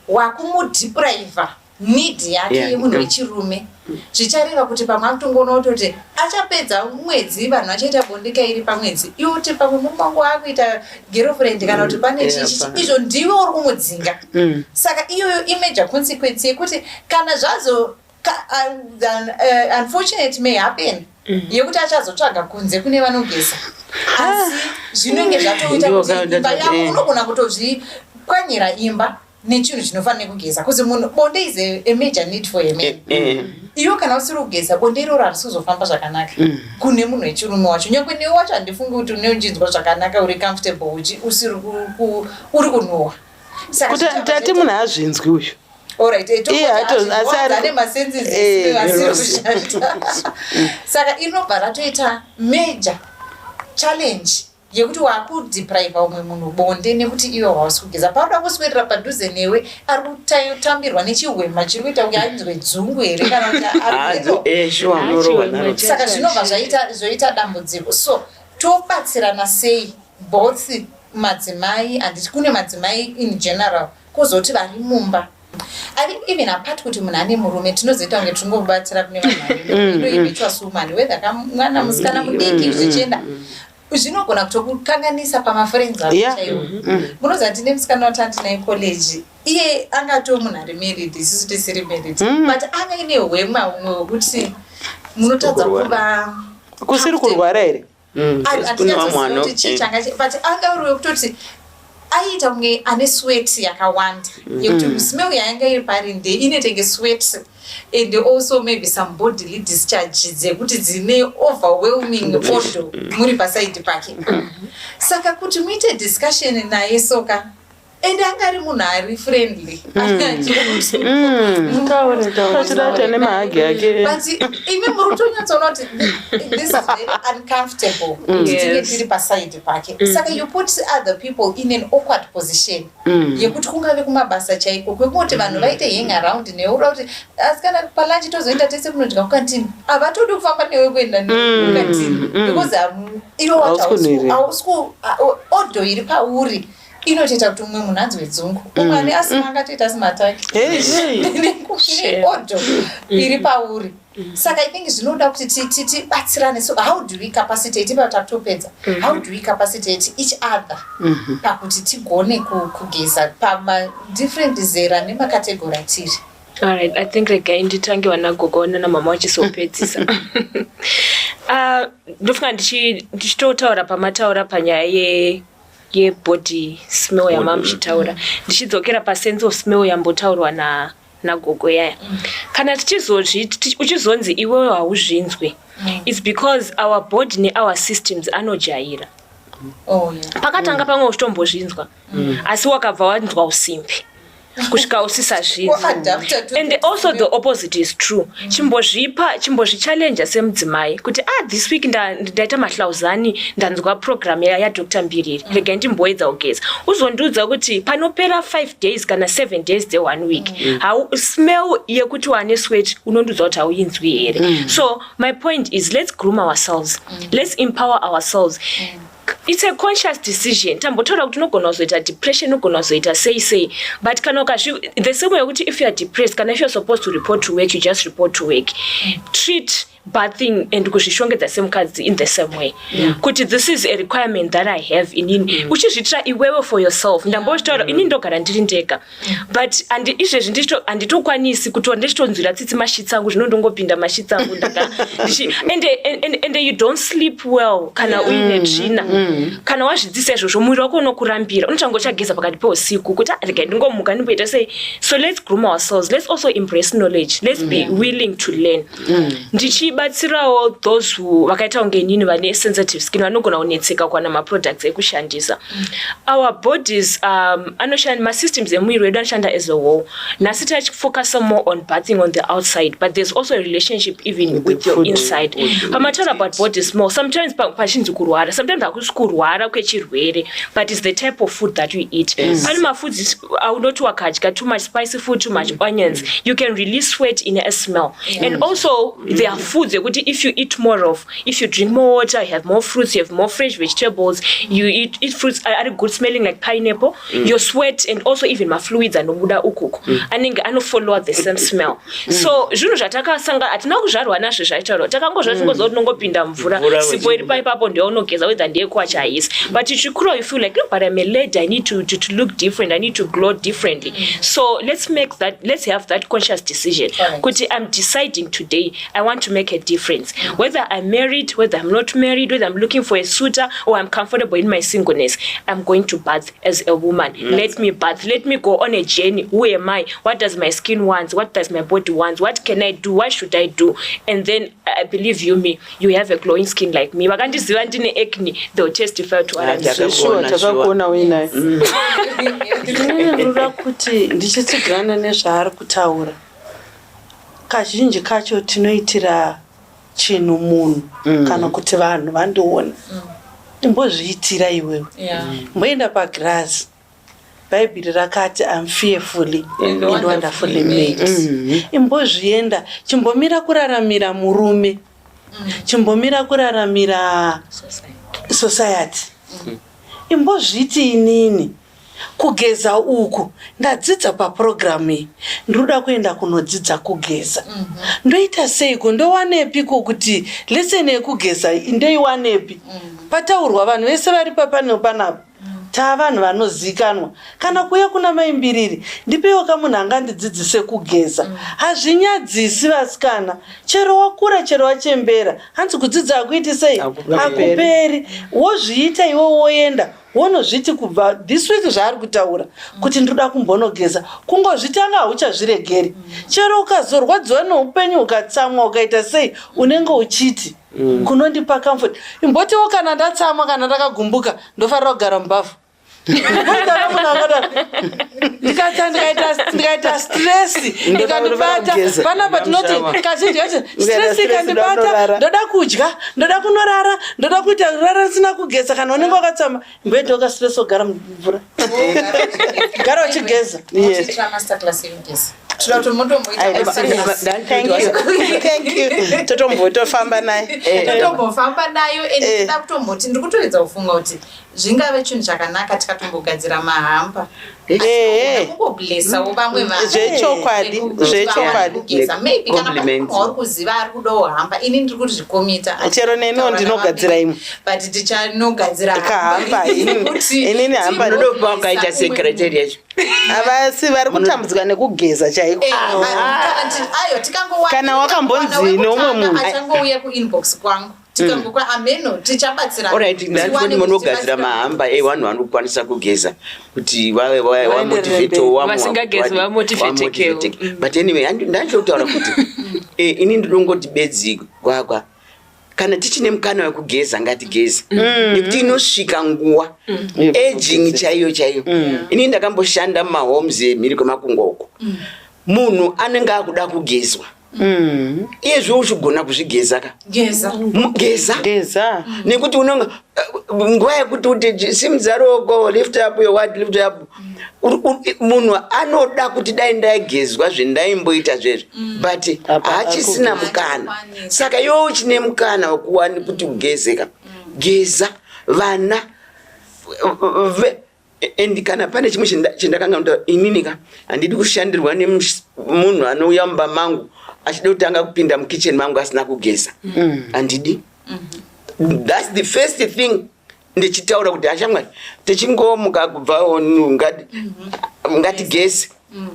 wakumudepriva need yake yemunhu wechirume. Zvichareva kuti pamwe akutongoona kutoti achapedza mwedzi vanhu vachaita bonde kairi pamwedzi, iwe kuti pamwe murume wangu akuita girlfriend kana kuti pane chichi, izvo ndiwe uri kumudzinga. Saka iyoyo imajor consequence yekuti kana zvazo unfortunate may happen yekuti achazotsvaga kunze kune vanogeza, asi zvinenge zvatoita Ndiwo kuti imba yako unogona kutozvipwanyira imba nechinhu chinofanira kugeza, kuzi munhu bonde is a major need for a man. Iwe kana usiri kugeza, bonde iroro harisi kuzofamba zvakanaka kune munhu wechirume wacho. Nyange newe wacho handifungi kuti une uchinzwa zvakanaka, uri comfortable usiri uri kunhuhwa. Saka Kuti zvichabva tati munhu haazvinzwi uyu. Alright, Iye asi ane masenses asiri kushanda. Saka inobva ratoita major challenge yekuti wakudepriva umwe munhu bonde nekuti iwe hausi kugeza. Paunoda kuswedera padhuze newe, ari kutambirwa nechihwema chiri kuita kunge ainzwe dzungu here kana kuti ari Shuwa, unorohwa naro. Saka zvinobva zvaita zvoita dambudziko. So tobatsirana sei, both madzimai, handiti kune madzimai in general, kuzoti vari mumba? I think even apart kuti munhu ane murume, tinozoita kunge tingobatsira kune vanhu vari woman, whether kamwana musikana mudiki zvichienda, zvinogona kutokukanganisa pamafriends ako chaiwo. Munoziva, tine musikana watandinaye college, iye angatoo munhu ari married, isusu tisiri married, but anga ine hwema humwe hwekuti munotadza kuva Kusiri kurwara here? Kune vamwe Handinyatsozivati chii changa but anga uri wekutoti aiita kunge ane sweat yakawanda, yekuti smell yaanga iri pari nde inetenge sweat and also maybe some bodily discharge dzekuti dzine overwhelming odor muri pasaidi pake. Saka kuti muite discussion naye soka, and anga ari munhu ari friendly. Taure, taure. Achida kuti ane mahugs ake. But imi muri kutonyatsoona kuti this is very uncomfortable kuti tinge tiri pasaidi pake. Saka you put other people in an awkward position yekuti kungave kumabasa chaiko, kwekungoti vanhu vaite hang around newe, uda kuti asi kana palunch tozoenda tese kunodya kukantini, havatodi kufamba newe kuenda kukantini because iwe wacho Hausi kunhuhwirira. hausi odor iri pauri inotoita kuti umwe munhu anzwe dzungu, umwe ane asima angatoita asthma attack neodor iri pauri. Saka I think zvinoda kuti tibatsirane. So how do we capacitate, ipa takutopedza, how do we capacitate each other pakuti tigone kugeza pamadifferent zera nemacategory atiri? Alright, I think regai nditange vanagogo nanamama vachizopedzisa. Ndofunga ndichitotaura pamataura panyaya yebody smell yama muchitaura, ndichidzokera pasense of smell yambotaurwa nagogo yaya. Kana tichizozvi uchizonzi iwewe hauzvinzwi, it's because our body neour systems anojaira. Pakatanga pamwe uchitombozvinzwa, asi wakabva wanzwa usimbi kusvika usisazvinzwi. Kuadapta to And the also the opposite is true. Chimbozvipa, chimbozvichallenja semudzimai kuti, ah, this week ndaita mahlauzani, ndanzwa program yaDr Mbiriri, regai ndimboedza kugeza. Uzondiudza kuti panopera 5 days kana 7 days dze1 week, smell yekuti wane sweat unondiudza kuti hauinzwi here? So my point is, let's groom ourselves, let's empower ourselves. It's a conscious decision. Tambotaura kuti unogona kuzoita depression, unogona kuzoita sei sei, but kana ukazvi the same way yekuti if you are depressed, kana if you are supposed to report to work, you just report to work. Treat bathing and kuzvishongedza semukadzi in the same way, kuti this is a requirement that I have inini. Uchizviitira iwewe for yourself. Ndambozvitaura, inini ndogara ndiri ndega, but izvezvi handitokwanisi kuti ndichitonzwira tsitsi masheets angu, zvino ndongopinda masheets angu ndaka and you don't sleep well kana uine tsvina. Kana wazvidzisa izvozvo, muviri wako unokurambira, unotanga uchageza pakati peusiku kuti, "Ah, regai ndingomuka ndimboita sei." So let's groom ourselves, let's also embrace knowledge, let's be willing to learn. Ndichibatsirawo those who vakaita kunge inini, vane sensitive skin, vanogona kunetseka kuwana maproducts ekushandisa. Our bodies anoshanda, masystems emuviri wedu anoshanda as a whole. Nhasi tachifocusa more on bathing on the outside, but there's also a relationship even with the with your food. inside. Pamataura about body smell, sometimes pachinzi kurwara, sometimes hakusi kurwara kwechirwere, but it's the type of food that you eat. Pane mafoods aunoti wakadya too much spicy food, too much onions, you can release sweat in a smell. And also there are foods ekuti if you eat more of, if you drink more water, you have more fruits, you have more fresh vegetables, you eat fruits are good smelling like pineapple, your sweat and also even mafluids anobuda ukuku anenge anofollowa the same smell. So zvinhu zvatakasanga, hatina kuzvarwa nazvo, zvaitaurwa, takangozva tingoziva kuti unongopinda mvura, Mvura sipo iri paipapo ndeyaunogeza, whether ndeyekuwacha haisi. But uchikura you feel like, no, but I'm a lady, I need to look different, I need to glow differently. So let's make that, let's have that conscious decision Correct. kuti I'm deciding today I want to make make a difference. Whether I'm married, whether I'm not married, whether I'm looking for a suitor or I'm comfortable in my singleness, I'm going to bath as a woman. Let me bath. Let me go on a journey. Who am I? What does my skin want? What does my body want? What can I do? What should I do? And then I believe you me, you have a glowing skin like me. Vakandiziva ndine acne, they'll testify to what I'm saying. Sure, takakuona uinayo. Inini ndinoda kuti ndichitsigirana nezvaari kutaura. Kazhinji kacho tinoitira chinhu munhu kana kuti vanhu vandiona. Imbozviitira iwewe. Mboenda pagirazi. Bhaibheri rakati, "I'm fearfully and wonderfully made." Imbozvienda, chimbomira kuraramira murume. Chimbomira kuraramira society. Imbozviti inini kugeza uku ndadzidza papurogiramu iyi, ndinoda kuenda kunodzidza kugeza. Ndoita seiko? Ndowanepiko kuti lesson yekugeza ndoiwanepi? Pataurwa vanhu vese vari papanel panapa, taa vanhu vanozikanwa. Kana kuuya kuna Maimbiriri, ndipeiwo kamunhu angandidzidzise kugeza. Hazvinyadzisi, vasikana. Chero wakura, chero wachembera, hanzi kudzidza hakuiti sei? Hakuperi. Wozviita iwe, woenda wonozviti kubva this week zvaari kutaura kuti ndoda kumbonogeza, kungozvitanga hauchazviregeri. Chero ukazorwadziwa neupenyu, ukatsamwa, ukaita sei, unenge uchiti kunondipa comfort. Imbotiwo kana ndatsamwa, kana ndakagumbuka, ndofanira kugara mubhavhu. Mboitana munhu akadaro, ndikata ndikaita stress ikandibata Kugeza. panapa, tinoti kazhinji kacho stress stress, ikandibata, ndonorara. Ndoda kudya, ndoda kunorara, ndoda kuita rara ndisina kugeza. Kana unenge wakatsama, mboita stress, wogara mumvura, gara uchigeza. Motiitira masterclass yekugeza. Toda kuti mutomboita masterclass. Thank you, thank you. Totombotofamba naye. Totombofamba nayo and toda kutomboti, ndiri kutoedza kufunga kuti zvingave chinhu chakanaka tikatombogadzira mahamba kungoblesawo vamwe vanhu. Zvechokwadi, Nekuti zvechokwadi. kugeza maybe kana pane Compliments. munhu wauri kuziva ari kudawo hamba, ini ndiri kuzvikomita. Chero neniwo ndinogadzira imwe. But tichanogadzira Kahamba, kuti inini hamba Unodopa ukaita secretary yacho. Havasi vari kutambudzika nekugeza chaiko. Eh, ayo tikangowana Kana wakambonzi neumwe munhu. Achangouya kuinbox kwangu, tikangokwa ameno, tichabatsirana. Alright, ndandoti munogadzira mahamba evanhu vanokwanisa kugeza kuti vamotivatewo. Vasingagezi vamotivatekewo. But anyway, ndandinotaura kuti ini ndinongoti bedzi gwagwa, kana tichine mukana wekugeza, ngatigeze, nekuti inosvika nguva aging chaiyo chaiyo. Ini ndakamboshanda mumahomes emhiri kwemakungwa uko, munhu anenge akuda kugezwa. Iyezvo uchigona kuzvigeza ka. Geza. Geza. Geza. Nekuti unonga nguva yekuti uti simudza ruoko, lift up your what, lift up. Munhu anoda kuti dai ndaigezwa zvendaimboita zvezvo, but Apa haachisina mukana. Haachikwanisi. Saka iwe uchine mukana wekuwani kuti ugezeka, geza. Vana and kana pane chimwe chendakanga ndotaura inini ka, handidi kushandirwa nemunhu anouya mumba mangu achida kutanga kupinda mukitchen mangu asina kugeza. Handidi. That's the first thing ndichitaura kuti ashamwari, tichingomuka kubva ngatigeze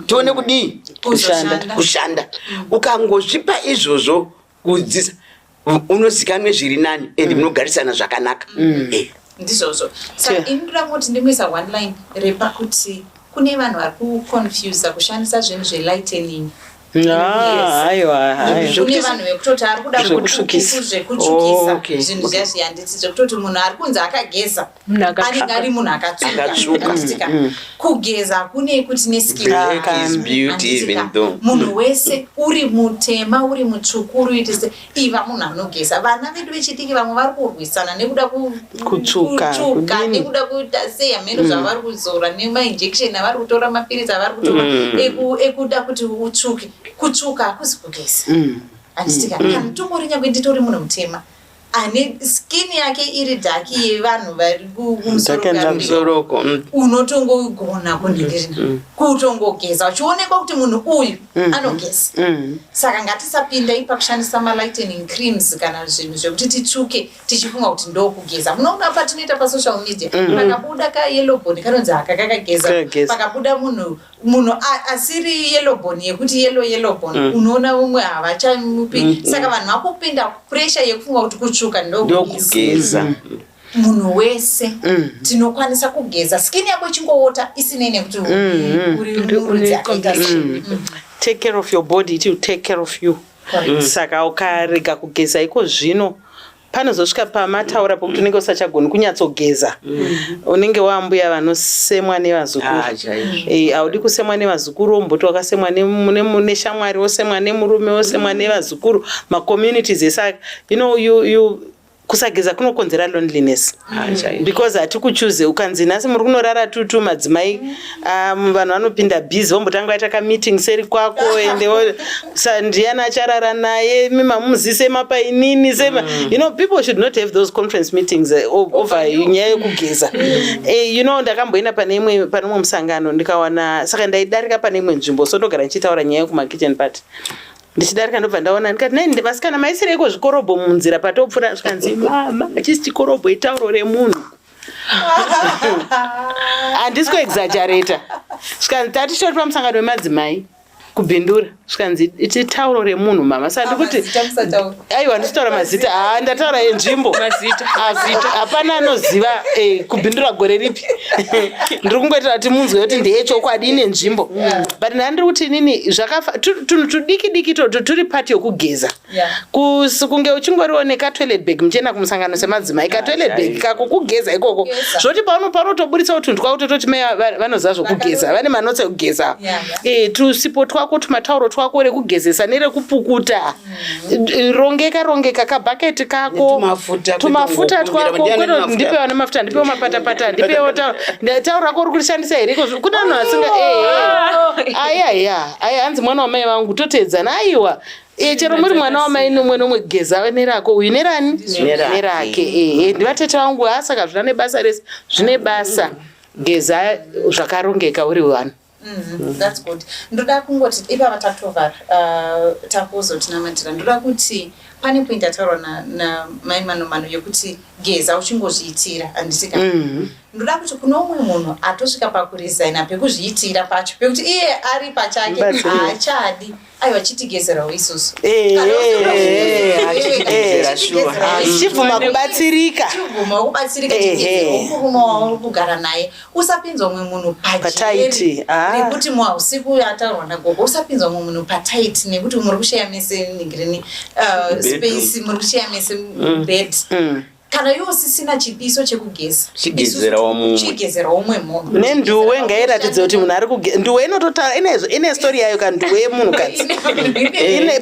tione kudii. Kuzoshanda. Kushanda. Ukangozvipa izvozvo kudzisa, unozikanwe zviri nani and munogarisana zvakanaka. Ndizvozvo. Saka ini ndoda kungoti ndingoisa one line repakuti kune vanhu vari kuconfusa kushandisa zvinhu zvelightening. Ah, aiwa, aiwa. Kune vanhu vekutoti ari kuda Zvekutsvukisa. zvekutsvukisa. Oh, okay, Zvinhu zviya zviya, handiti, zvekutoti munhu ari kunzi akageza Munhu akatsvuka. anenge ari munhu akatsvuka. Akatsvuka. Handitika? Kugeza kune kuti neskin. Black is beauty. Handitika? Even though Munhu wese, uri mutema, uri mutsvuku, uri uite se, iva munhu anogeza. Vana vedu vechidiki vamwe vari kurwisana nekuda Kutsvuka, kutsvuka, kudini? nekuda kuita sei, hameno zvavari kuzora nemainjection avari kutora, mapiritsi avari kutora ekuda kuti utsvuke. Kutsvuka hakuzi kugeza, handitika? Kana tongori, nyangwe nditori munhu mutema ane skin yake iri dark, yevanhu vari kumusoro Dark and kweAfrica, musoroko unotongogona kunhindirina kutongogeza uchionekwa kuti munhu uyu anogeza. Saka ngatisapinda pakushandisa malightening creams kana zvinhu zvekuti titsvuke tichifunga kuti ndokugeza. Munoona patinoita pasocial media, pakabuda kayellow bone kanonzi haka kakageza. Kakageza. Pakabuda munhu Munhu asiri yellow bone, yekuti yellow yellow bone, unoona umwe havachamupi. Saka vanhu vakupinda pressure yekufunga kuti kutsvuka ndokugeza. Ndokugeza. Munhu wese tinokwanisa kugeza, skin yako ichingowota, isinei nekuti uri murudzi akaita sei. Take care of your body, it will take care of you. Correct. Saka ukarega kugeza iko zvino, panozosvika pamataura pokuti unenge usachagoni kunyatsogeza, unenge wambuya vanosemwa nevazukuru. Ah, chaizvo. Haudi kusemwa nevazukuru. Womboti wakasemwa neshamwari, wosemwa nemurume, wosemwa nevazukuru, macommunities ese. You kusageza kunokonzera loneliness. Ah, chaizvo. Because hatikuchuze. Ukanzi nhasi muri kunorara tutu madzimai, vanhu vanopinda busy, vombotanga vaita kameeting seri kwako, ende ndiani acharara naye, mimamuzise mapainini sema. People should not have those conference meetings over nyaya yekugeza. Ndakamboenda pane umwe musangano, ndikawana, saka ndaidarika pane imwe nzvimbo, so ndogara ndichitaura nyaya yekumakitchen party. Ndichidarika ndobva ndaona, ndikati, "Nai vasikana, maisireiko zvikorobho munzira patopfuura?" Zvikanzi, "Mama, hachisi chikorobho, itauro remunhu." Handisi kuexaggerata. Zvikanzi, tatichitori pamusangano wemadzimai kubhindura, zvikanzi, "Itauro remunhu, mama." Saka ndikuti Mazita musataura. Aiwa, ndisitaura mazita. Haa, ndataura enzvimbo. Mazita. Hapana anoziva kubhindura gore ripi. Ndiri kungoitira kuti munzwe kuti ndeyechokwadi, ine nzvimbo. But ndandiri kuti inini tunhu tudiki diki toto turi part yokugeza. Kunge uchingoriwo nekatoilet bag muchienda kumusangano semadzimai, katoilet bag kako kugeza ikoko. Kugeza. Zvoti paunotoburitsawo tunhu twako, tototi mai vanoziva zvokugeza, vane manotsi ekugeza. Tusipo twako, tumatauro twako rekugezesa nerekupukuta. Rongeka rongeka kabhaketi kako. Netumafuta, Tumafuta kwete twako. kungokumbira, ndiani Kwete mafuta? ndipe vane mafuta, ndipewo mapatapata, ndipewo tauro rako uri kurishandisa here iko? Kuna vanhu vasinga aiya aya, hanzi mwana wamai vangu, toteedzana. Aiwa, chero muri mwana wamai nomwe nomwe, geza nerako, uyu nerani? Nerake. Nerake. Ehe, ndivatete vangu. Ha, saka zvina nebasa rese, zvine basa. Geza zvakarongeka uri one. That's good. Ndoda kungoti ipapa tatovhara, takuzotinamatira. Ndoda kuti pane point yataurwa namai Manomano yekuti geza uchingozviitira, handiti ka? Ndoda kuti kune umwe munhu atosvika pakuresigna pekuzviitira pacho, pekuti iye ari pachake Mubatsiri. haachadi. Aiwa, chitigezerawo isusu. Achigezera sure. Chibvuma kubatsirika. Chibvuma kubatsirika, chigezerawo murume wauri kugara naye. Usapinza umwe munhu Pataiti, ah. nekuti muhausiku ataurwa nagogo. Usapinza umwe munhu pataiti nekuti muri kusheya mese ningirini space, muri kusheya mese bed. Kana iwe usisina chidiso chekugeza, Chigezerawo mumwe. chigezerawo umwe munhu. Nenduwe ngairatidze kuti munhu ari kuge. Nduwe inototaura, ine story yayo. Kanduwe yemunhukadzi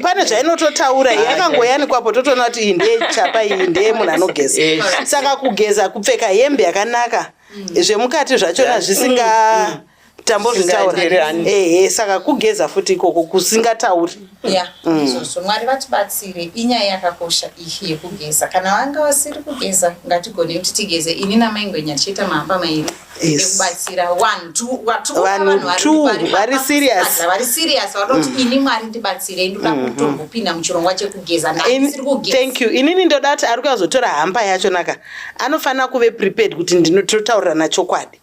pane zvainototaura. Yakangoyanikwapo, totoona kuti iyi ndeyechapa, iyi ndeyemunhu anogeza. Saka kugeza, kupfeka hembe yakanaka, zvemukati zvachona zvisinga tambozvitaura. Zvisingaenderani. Ehe, saka kugeza futi ikoko kusingatauri. Ya, izvozvo. Mwari vatibatsire. Inyaya yakakosha iyi yekugeza. Kana vanga vasiri kugeza, ngatigone kuti tigeze. Ini namaingwenya tichiita mahamba mairi ekubatsira one two tikuona. Vanhu two vari serious. Vari serious, vari kuti, "Ini Mwari ndibatsirei, ndoda kutombopinda muchirongwa chekugeza, ndandisiri kugeza." Thank you. Inini ndoda kuti ari kuyazotora hamba yacho naka anofanira kuve prepared kuti ndinototaurirana chokwadi.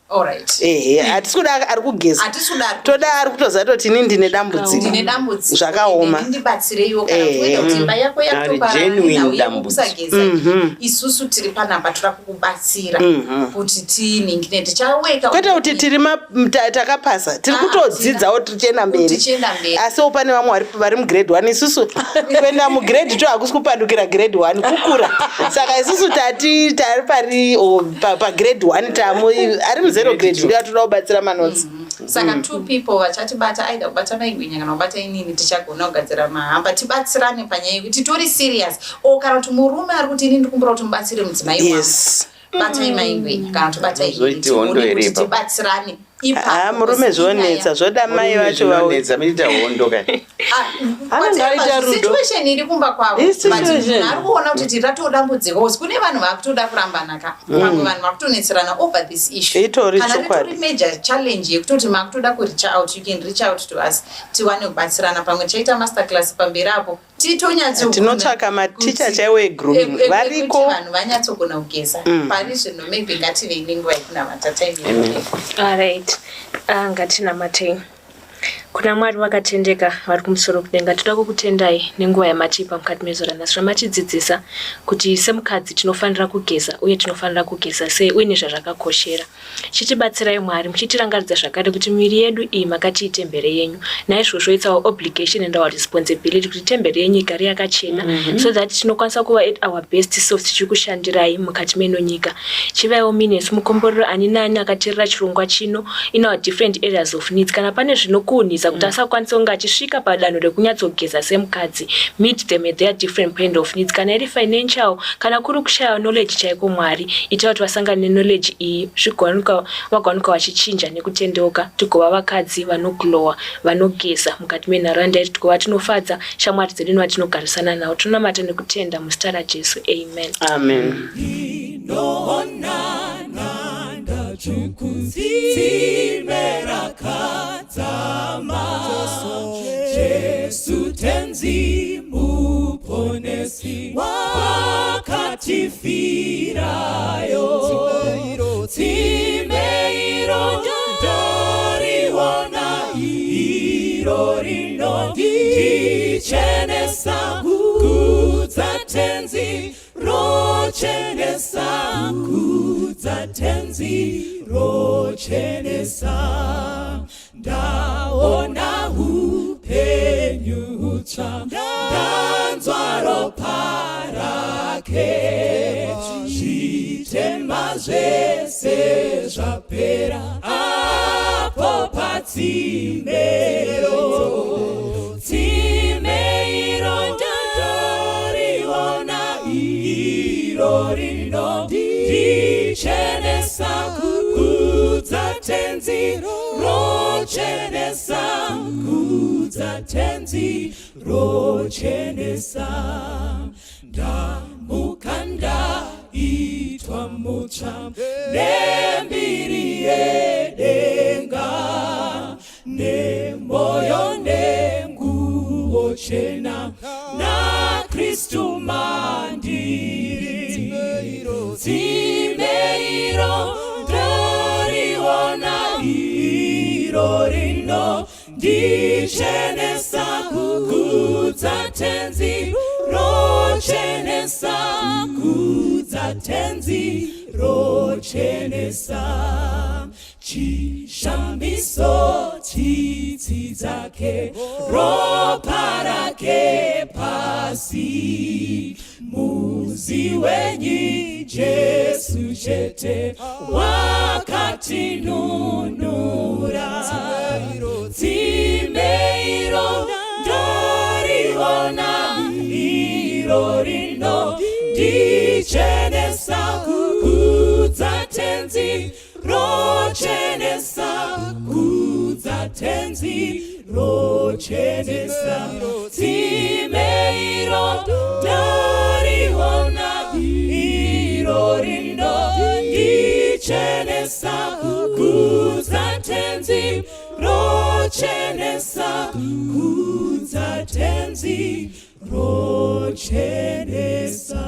Ehe, hatisi kuda ari kugeza. Hatisi kuda ari Toda ari kutoziva toti ini ndine dambudziko. Ndine dambudziko. Zvakaoma. Ende ndibatsireiwo. Kana kuenda kuti imba yako yatoparara Genuine nenhau dambudziko. yekusageza, isusu tiri panapa, toda kukubatsira kuti tiningine tichaweka. Kwete kuti tiri takapasa, tiri Ah, kutodzidzawo, tichienda mberi. Tichienda mberi. Asiwo pane vamwe vari mugrade 1. Isusu kuenda mugrade 2 hakusi kupandukira grade 1, kukura. Saka isusu tati tari pari pagrade 1, tamu ari muzero grade, ndiyo atoda kubatsira manotsi. Saka two people vachatibata, aida kubata maigwinya kana kubata inini, tichagona kugadzira mahamba, tibatsirane panyaya yekuti titori serious. O kana kuti murume ari kuti, "Ini ndikumbura kuti mubatsire mudzimai wangu," batai maingwenya kana kuti batai inini, Zvoiti hondo tione here kuti ipapo? tibatsirane ipapo. Ha, murume zvonetsa, zvoda mai vacho Zvinonetsa, muchiita hondo kani. Anenge aita rudo. Situation iri kumba kwavo, but Isituation. munhu ari kuona kuti tiratoda dambudziko, because kune vanhu vakutoda kurambana ka, vamwe vanhu vakutonetserana over this issue. Itori Kana chokwadi. ritori major challenge yekutoti makutoda kureach out, you can reach out to us, tiwane kubatsirana. Pamwe tichaita master class pamberi apo, titonyatso Tinotsvaka maticha chaiwo egrooming, variko. Vanhu vanyatsogona kugeza. Pari zvino maybe ngativei nenguva yekunamata, time. Alright, ah, ngatinamatei. Kuna Mwari vakatendeka vari kumusoro kudenga, toda kukutendai nenguva yamatipa mukati mezuva ranhasi ramatidzidzisa kuti semukadzi tinofanira kugeza uye tinofanira kugeza sei uye nezvazvakakoshera. Chitibatsirai Mwari muchitirangaridza zvakare kuti miviri yedu iyi makati itembere yenyu. Naizvozvo it's our obligation and our responsibility kuti tembere yenyu igare yakachena so that tinokwanisa kuva at our best self tichikushandirai mukati meno nyika. Chivaiwo muinesu mukomborero ani naani akateerera chirongwa chino in our different areas of needs. Kana pane zvinokuunhisa kuti asakwanise kunge achisvika padanho rekunyatsogeza semukadzi, meet them at their different point of needs. Kana iri financial, kana kuri kushaya knowledge chaiko Mwari, ita kuti vasangane neknowledge iyi zvigowanikwa vagowanikwa vachichinja nekutendeuka, tigova vakadzi vanoglowa, vanogeza mukati menharaunda yedu, tigova tinofadza shamwari dzedu nevatinogarisana navo. Tinonamata nekutenda muzita raJesu, amen. Amen. Ndinoonana ndachukutsime rakadzama Jesu tenzi muponesi wakatifirayo tsime iro ndoriona iro rinondichenesa kudza tenzi rochenesa kudza tenzi rochenesa ndaona hupenyu hutsva ndanzwa ropa rake zvitema zvese zvapera apo patsimero tsime iro ndoriona iro rinondichenesa kudza tenzi rochenesa kudza tenzi rochenesa ndamuka ndaitwa mutsva nembiri yedenga nemoyo nenguo chena naKristu mandiri tsime iro ndoriona iro rinondichenesa kudza tenzi rochenesa kudza tenzi rochenesa chishamiso tsitsi dzake ropa rake pasi muzi wenyi Jesu chete wakatinunura tsime iro ndoriona iro rinondichenesa kudza tenzi rochenesa kudza tenzi rochenesa tsime iro ndoriona iro rinondichenesa kudza tenzi rochenesa kudza tenzi rochenesa.